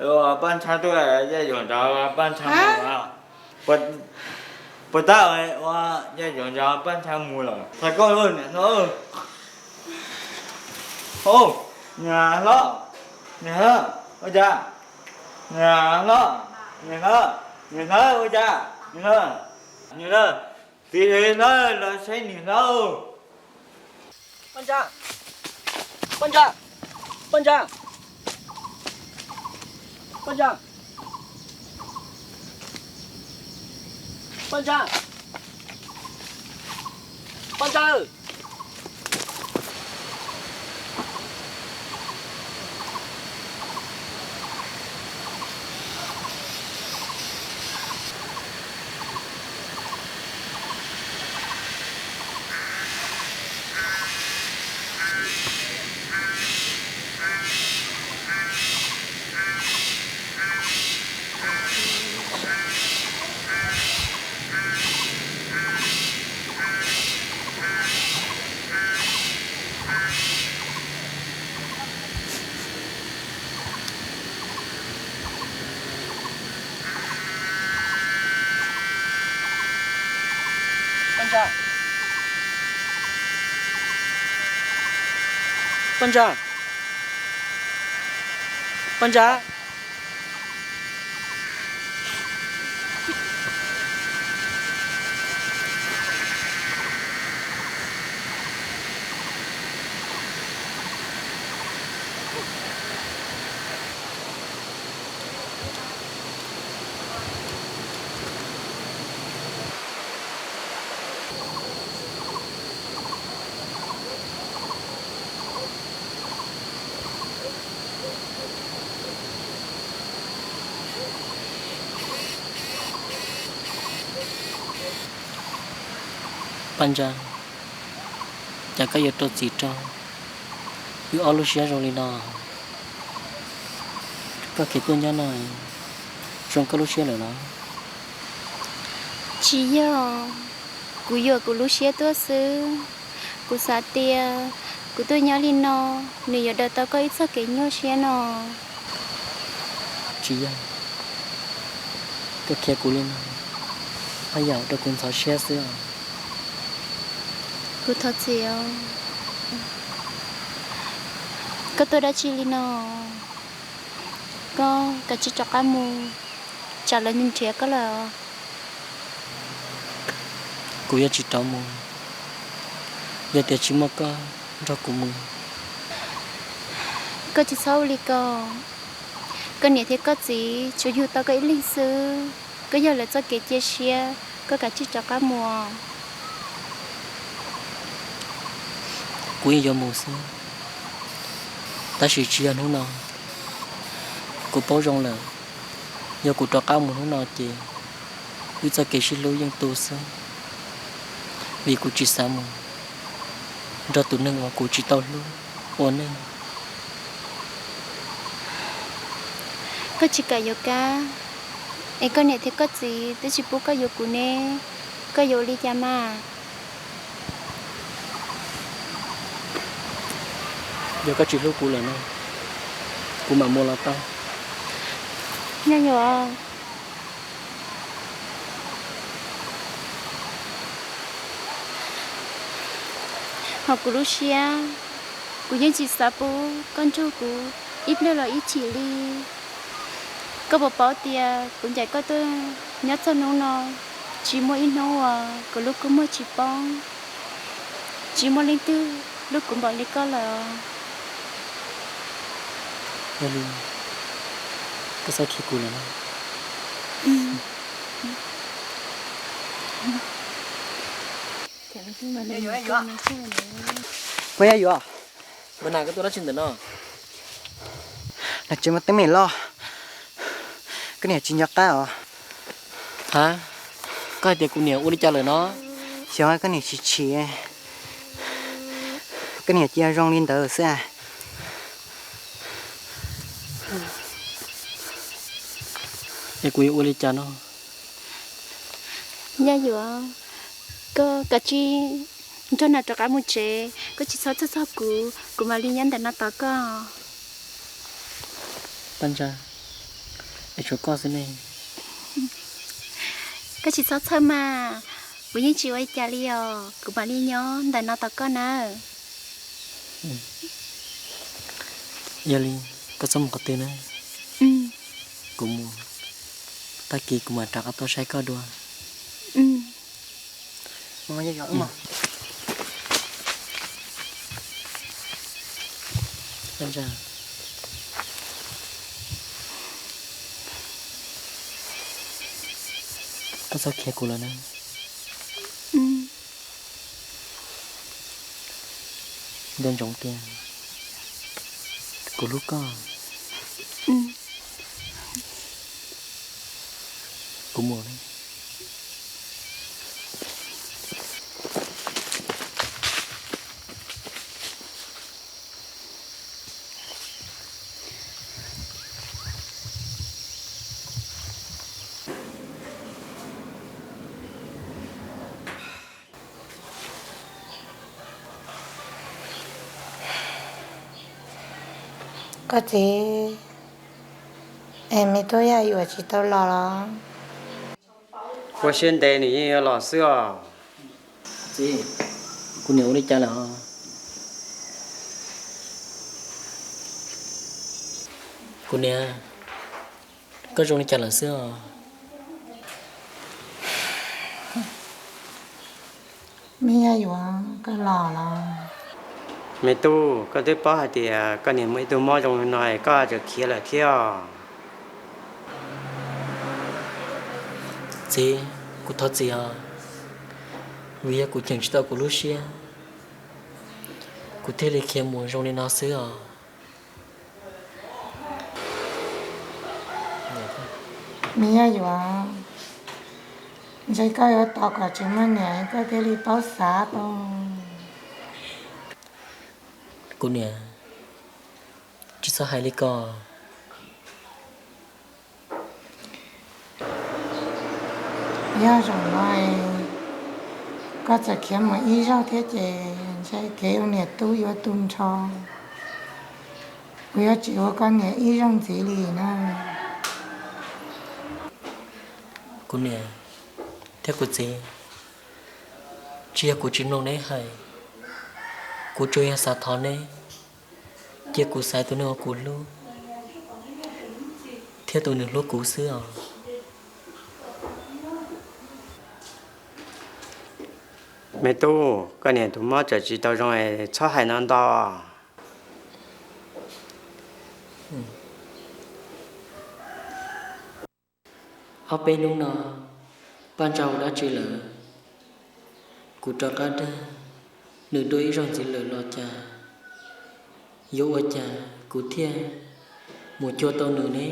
ua Paj Ntsha tuaj, Yaj Yuam nrog Paj Ntsha mus. Puas tab ua Yaj Yuam nrog Paj Ntsha mus lawm, thov koj niam hlob. Niam hlob, niam hlob, ua cas? Niam hlob, niam hlob, niam hlob, ua cas? Niam hlob, niam hlob, txiv hlob los saib niam hlob. Paj Ntsha, Paj Ntsha, Paj Ntsha, Paj Ntsha, Paj Ntsha, Paj Ntsha. Paj Ntsha, Paj Ntsha, Paj Ntsha. Paj Ntsha, cas koj yuav rau txim rau wb ob lub siab zoo li no? Koj khiav tuaj nyob no zoo koj lub siab lawm los? Tsis yog, kuv yuam kuv lub siab tuaj xwb. Kuv xav tias kuv tuaj nyob li no, nws yuav daws tau koj ib txoj kev nyuaj siab no. Tsis yog, koj khiav kuv li no, haj yam ua rau kuv ntxhov siab xwb os. Kuv thov txim os. Koj tuaj dab tsi li no? Koj kav tsij rov qab mus, tsam lawv nrhiav koj lawm. Kuv yuav tsis rov mus, yog tias tsis muaj koj nrog kuv mus. Koj tsis txhob ua li ko. Koj niam thiab koj txiv tsuas yug tau koj ib leeg xwb, koj yog lawv txoj kev cia siab, koj kav tsij rov qab mus. Kuv yeej yuav mus xwb, tab sis tsis yog hnub no. Kuv paub zoo lawm, yog kuv rov qab mus hnub no ces wb txoj kev sib hlub yeej tu xwb, vim kuv tsis xav mus nrog tus neeg uas kuv tsis tau hlub ua neej. Koj tsis kam yuav Kab, es koj niam thiab koj txiv twb tsis pub koj yuav kuv ne, koj yuav ua li cas mas? Yog koj tsis hlub kuv lawm no, kuv mam mus los tau. Nyob yuav, Hauv kuv lub siab, kuv yeej tsis xav pub koj nrug kuv ib pliag los ib chim li. Koj puas paub tias kuv ncaim koj tuaj nyob txog hnub no, tsis muaj ib hnub uas kuv lub kua muag tsis poob, tsis muaj leej twg hlub kuv npaum li koj lawm. Yog li, koj txhob khiav kuv lawm na. Puas yog yuav? Ua cas koj tuaj dab tsi ntawm no? Nram tsev muaj teeb meem loj, koj niam tsis nco qab os. Ha, koj hais tias kuv niam ua li cas lawm no? Xyov koj niam tsis chim, koj niam cia zoo li ntawd xwb. Es kuv yuav ua li cas no? Yog yuav, koj kav tsij nrog nas rov qab mus tsev, koj tsis txhob txhawj txog kuv, kuv mam li nyob ntawm no tos koj. Paj Ntsa, es tshuav koj xwb ne. Koj tsis txhob txhawj mas, kuv yeej tsis ua li cas li os, kuv mam li nyob ntawm no tos koj nawb. Yog li, koj txhob mus qhov twg na. Kuv mus, tag kis kuv mam rov qab tuaj saib koj dua. Koj txhob khiav kuv lawm na. Nco ntsoov tias kuv hlub koj. Kuv mus. Koj txiv, es me tub Yaj Yuam tsis tau los los? Ua siab ntev nws yeej yuav los xwb os. Txiv, kuv niam ua li cas lawm os? Kuv niam, koj zoo li cas lawm xwb os? Me Yaj Yuam, koj los los? Me tub, koj twb paub hais tias koj niam muaj ib tug mob zoo li no es koj tseem khiav lawm thiab os. Txiv, kuv thov txim os, vim yog kuv cheem tsis tau kuv lub siab, kuv thiaj li khiav mus zoo li no xwb os. Me Yaj Yuam, ntshe koj yuav tos kom tsis muaj niam koj thiaj li paub xav tau. Kuv niam, tsis txhob hais li ko. Yog zaum no koj txawm khiav mus ib zaug thiab ces ntshe kev ua niam tub yuav tu nrho, kuv yuav tsis ua koj niam ib zaug ntxiv li na. Kuv niam thiab kuv txiv, tsis yog kuv tsis mloog neb hais, kuv tsuas yog xav thov neb cia kuv xaiv tus neeg uas kuv hlub thiab tus nws hlub kuv xwb os. Me tub, koj niam tus mob tseem tsis tau zoo es txhob hais no ntau. Ob peb hnub no, Paj Ntsa ua dab tsi lawm? Kuv rov qab dag nws dua ib zaug ntxiv lawm los cas? Yuav ua cas kuv thiaj mus cuag tau nws ne?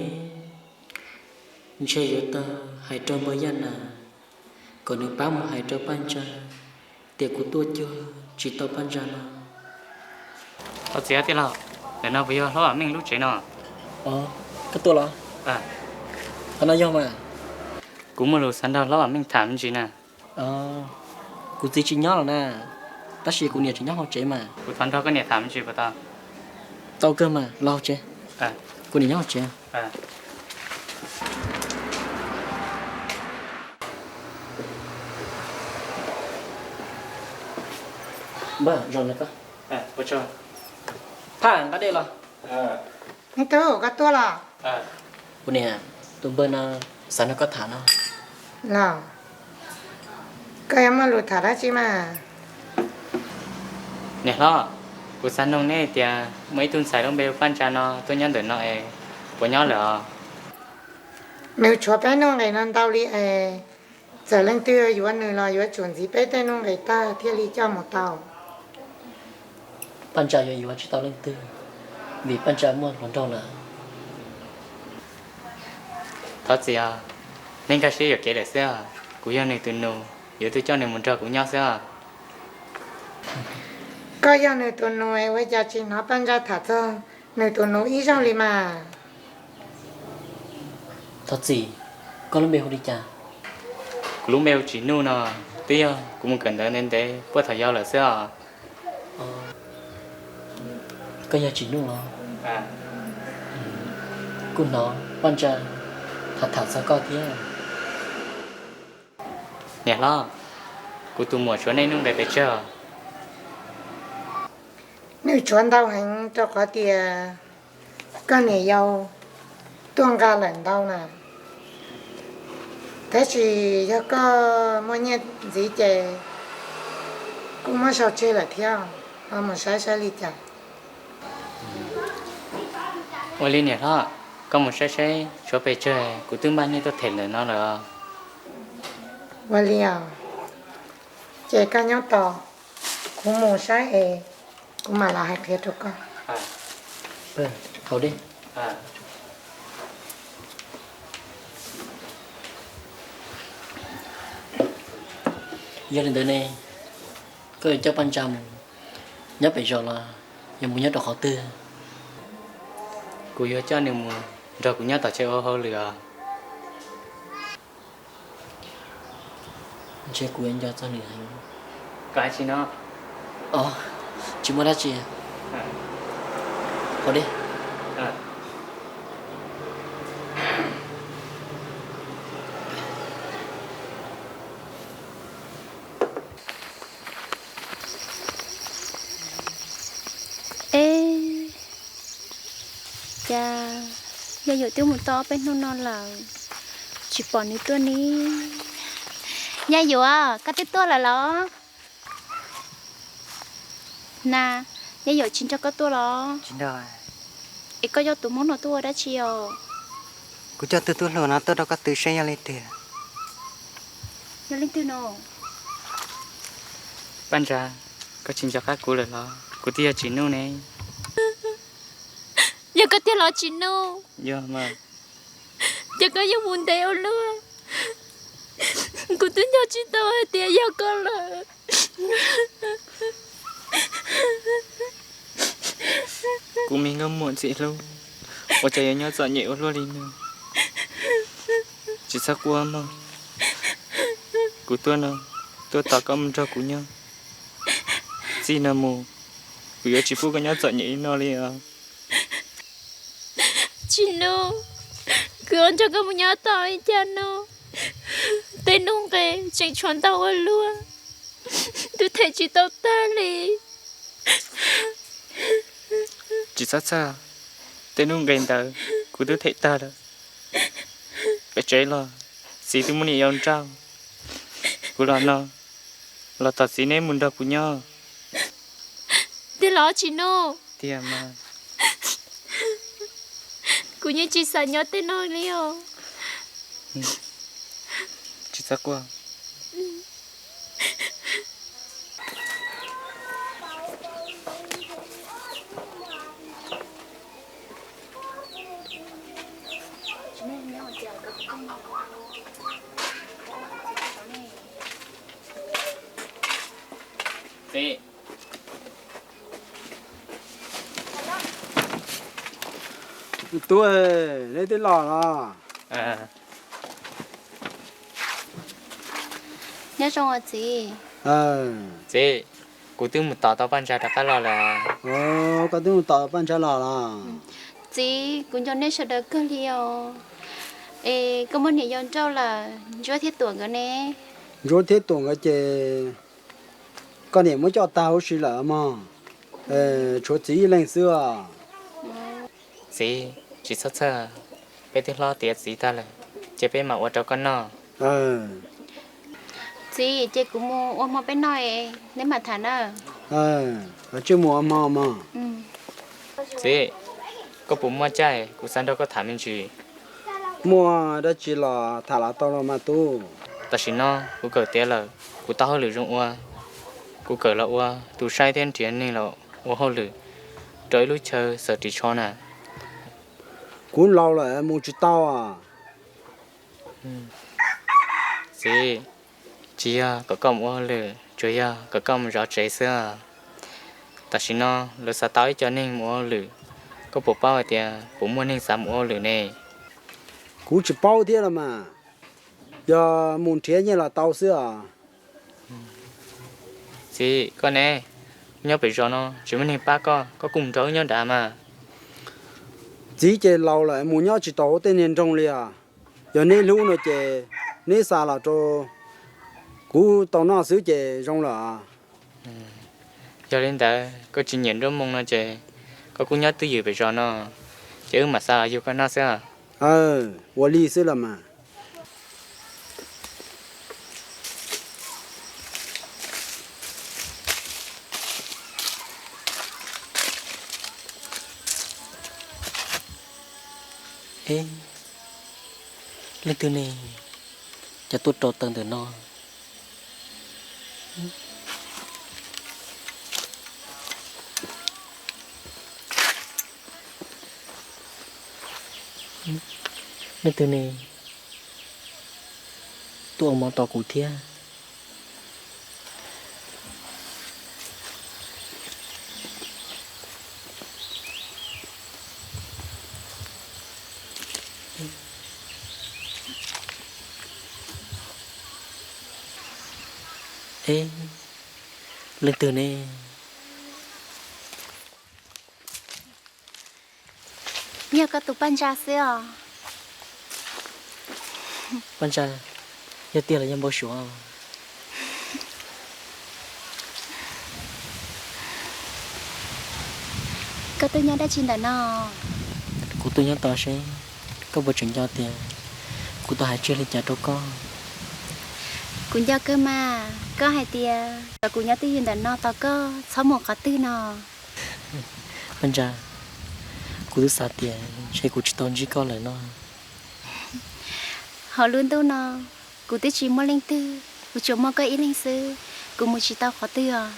Ntshe yuav tau hais rau npawg Yaj Nas kom nws pab mus hais rau Paj Ntsa tias kuv tuaj cuag tsis tau Paj Ntsa no. Thov txim tij laug, ntawm no puas yog hlob Vam Meej lub tsev no? Koj tuaj los? Qhov no yog mas. Kuv muaj lus xav nrog hlob Vam Meej tham me ntsis na. Kuv txiv tsis nyob los na, tab sis kuv niam tseem nyob hauv tsev mas. Kuv thov nrog koj niam tham me ntsis puas tau? Tau kawg mas, los hauv tsev. Kuv niam nyob hauv tsev. Npawg, zoo li koj. Phaj, nqa dej los. Leej twg, koj tuaj los? Kuv niam, tus npawg no xav nrog koj tham no. Los, koj yuav muaj lus tham dab tsi mas? Niam hlob, kuv xav noog neb tias muaj ib tug ntxhais lub npe hu Paj Ntsa no tuaj nyob ntawm no es puas nyob lawm os? Nws tshuav peb nuj nqis no ntau li es, txawm leej twg yuav nws los yuav tsum ntxiv peb tej nuj nqis tag thiaj li coj mus tau. Paj Ntsa yuav yuav tsis tau leej twg, vim Paj Ntsa muaj hluas nraug lawm. Thov txim os, neb nkag siab yuam kev lawm xwb os. Kuv yog nws tus nus, yuav tuaj coj nws mus nrog kuv nyob xwb os. Koj yog nws tus nus es ua cas tsis hnov Paj Ntsa tham txog nws tus nus ib zaug li mas? Thov txim, koj lub npe hu li cas? Kuv lub npe hu Tsim Nuj no, twb yog kuv mus kawm ntawv ntev ntev puag thaum yau lawm xwb os. Koj yog Tsim Nuj los? Kuv hnov Paj Ntsa tham tham txog koj thiab. Niam hlob, kuv tus muam tshuav nej nuj nqis pes tsawg? Nws tshuav ntau heev rau qhov tias koj niam yau tuaj nqa lawm ntau na. Tab sis yog koj muaj nyiaj ntxiv ces kuj muab sau tseg lawm thiab, ho mus saib saib li cas. Ua li niam hlob, koj mus saib saib tshuav pes tsawg kuv twb npaj nyiaj tuaj them ntawm no lawm. Ua li os, ces koj nyob tos, kuv mus saib es kuv mam los hais qhia rau koj. Yog li ntawd ne, koj yuav coj Paj Ntsa mus nyob pem zos los yog mus nyob rau qhov twg? Kuv yuav coj nws mus nrog kuv nyob tom tsev ua hauj lwm os. Ntshe kuv yuav nco txog nws heev. Koj hais tsis no? Tsis muaj dab tsi. Ua li. Eb, cas Yaj Yuam twb mus tau ob peb hnub no lawm, tsis pom nws tuaj ne. Yaj Yuam, koj twb tuaj lawm los? Na, Yaj Yuam tsis nrog koj tuaj los? Es koj coj tus hmoob no tuaj ua dab tsi os? Kuv coj tus tub hluas no tuaj rau koj twv seb yog leej twg. Yog leej twg no? Paj Ntsa, koj tsis nco qab kuv lawm los? Kuv twb yog Tsim Nuj ne. Yog koj tiag los Tsim Nuj? Yog mas. Ces koj yuav mus ntev ua luaj, kuv twb nco tsis tau hais tias yog koj lawm. Kuv me nkauj muam ntxim hlub, ua cas yuav nyob txom nyem ua luaj li no? Tsis txhob quaj mog, kuv tuaj no, tuaj tos koj mus nrog kuv nyob. Txij no mus, kuv yuav tsis pub koj nyob txom nyem li no li os. Tsim Nuj, kuv yuav nrog koj mus nyob tau li cas no? Tej nuj nqis tseem tshuav ntau ua luaj, twb them tsis tau tag li. Tsis txhob txhawj, tej nuj nqis ntawd kuv twb them tag lawm. Pem tsev los txiv twb muab niam yau nrauj, kuv los no los tos txiv neb mus nrog kuv nyob. Tiag los Tsim Nuj? Tiag mas. Kuv yeej tsis xav nyob tej no li os. Tsis txhob quaj. Tub, neb twb los los? Nyob zoo os txiv. Txiv, kuv twb mus tos tau Paj Ntsa rov qab los lawm. Koj twb mus tos Paj Ntsa los los? Txiv, kuv nco nej sawv daws kawg li os. Es koj muab niam yau nrauj lawm, Ntsuab thiab Tuam nkawd ne? Ntsuab thiab Tuam nkawd ces Koj niam muab coj tag huv si lawm mog, tshuav txiv ib leeg xwb os. Txiv, tsis txhob txhawj, peb twb hlob tiav txiv tag lawm, ces peb mam ua rau koj noj. Txiv, ces kuv mus ua hmo peb noj, neb mam tham na. Tsij mus ua hmo mog. Txiv, koj puas muaj caij, kuv xav nrog koj tham me ntsis. Muaj dab tsi los tham los tau los mas tub. Tam sim no kuv kawm tiav lawm, kuv tau hauj lwm zoo ua. Kuv kawm los ua tus saib thiab nrhiav neeg los ua hauj lwm rau ib lub chaw xawm ris tsho na. Kuv laus lawm mus tsis tau. Txiv, tsis yog kom koj mus ua hauj lwm, tsuas yog kom koj mus zov tsev xwb. Tam sim no lawv xav tau ib co neeg mus ua hauj lwm, koj puas paub hais tias puas muaj neeg xav mus ua hauj lwm ne? Kuv tsis paub thiab los mas, yog mus nrhiav nyiaj los tau xwb os. Txiv, koj ne, nyob pem zos no tsis muaj neeg pab koj, koj kuj mus nrog wb nyob nrad mas. Txiv ces laus lawm mus nyob tsis tau hauv tej niag nroog li os. Yog neb hlub no ces neb xa los rau kuv tau noj xwb ces zoo lawm. Yog li ntawd koj tsis nyiam nruab moo no ces koj kuj nyob twj ywm pem zos no, ces wb mam xa los yug koj noj xwb. Ua li xwb los mas. Leej twg ne, cas tuaj rau taw ntawm no? Leej twg ne tuaj ua mov tos kuv thiab? Leej twg ne? Yog koj tus Paj Ntsa xwb os. Paj Ntsa, yog tiag los yog npau suav? Koj tuaj nyob dab tsi ntawm no? Kuv tuaj nyob tos seb koj puas tseem nco tias kuv tau hais tseg li cas rau koj. Kuv nco kawg mas, koj hais tias kom kuv nyob twj ywm ntawm no tos koj, txhob mus qhov twg no. Paj Ntsa, kuv twb xav tias ntshe kuv tsis tau ntsib koj lawm no. Hauv lub ntuj no kuv twb tsis muaj leej twg, kuv tsuas muaj koj ib leeg xwb, kuv mus tsis tau qhov twg os.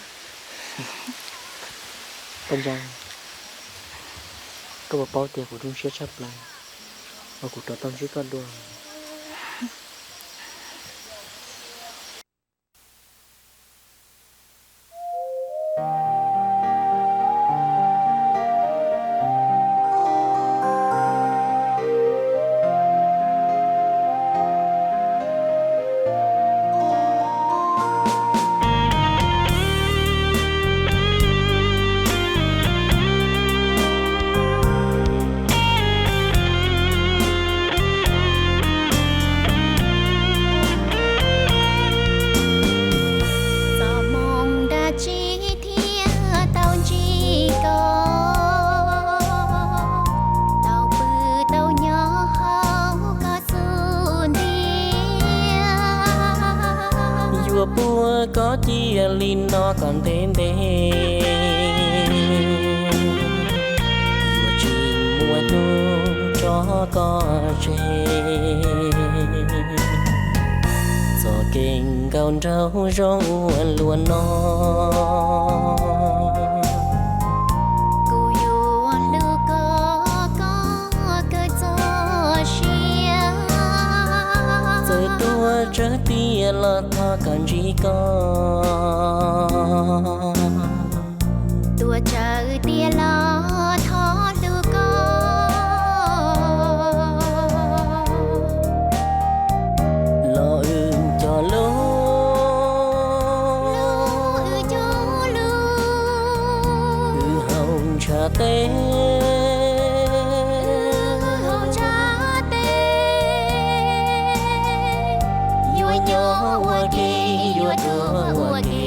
Paj Ntsa, koj puas paub tias kuv zoo siab tshaj plaws uas kuv rov tau ntsib koj dua. Txoj hmoo dab tsi thiaj tau ntsib koj, tau pw tau nyob hauv koj xub ntiag. Yuav puag koj cia li no kom ntev ntev, yuav tsis muaj hnub tso koj tseg. Txoj kev nkauj nraug zoo ua luaj no, kuv yuav hlub koj, koj kawg txoj sia. Txawm tuag tsawg tiag los thov kom ntsib koj, tuag tsawg tiag los thov hlub koj. Los wb cog lus, wb cog lus, wb haus ntshav teb, wb haus ntshav teb. Yuav nyob ua ke, yuav tuag ua ke.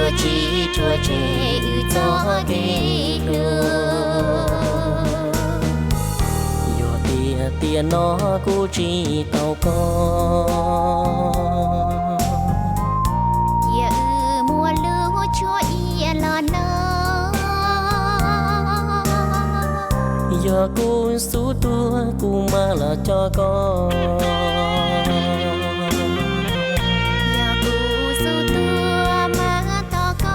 Yuav tsis rhuav tshem wb txoj kev hlub. Yog tias tiam no kuv tsis tau koj, cia wb muab lub tshuaj iab los noj. Yog kuv xub tuag kuv mam los coj koj. Yog kuv xub tuag mam tos koj.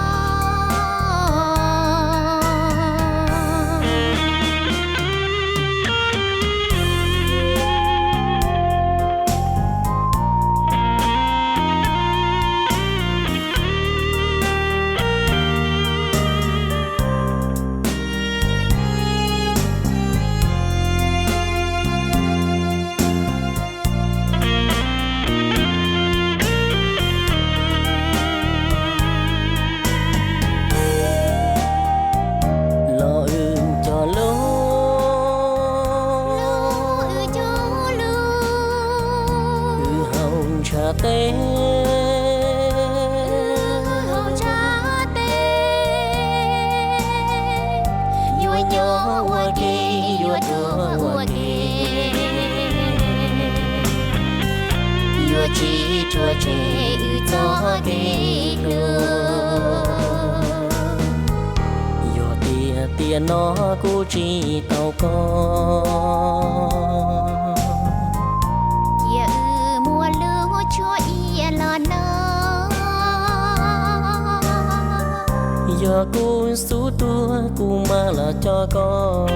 Los wb cog lus, wb cog lus, wb haus ntshav teb, wb haus ntshav teb. Yuav nyob ua ke, yuav tuag ua ke, yuav tsis rhuav tshem wb txoj kev hlub. Yog tias tiam no kuv tsis tau koj, cia wb muab lub tshuaj iab los noj. Yog kuv xub tuag kuv mam los coj koj.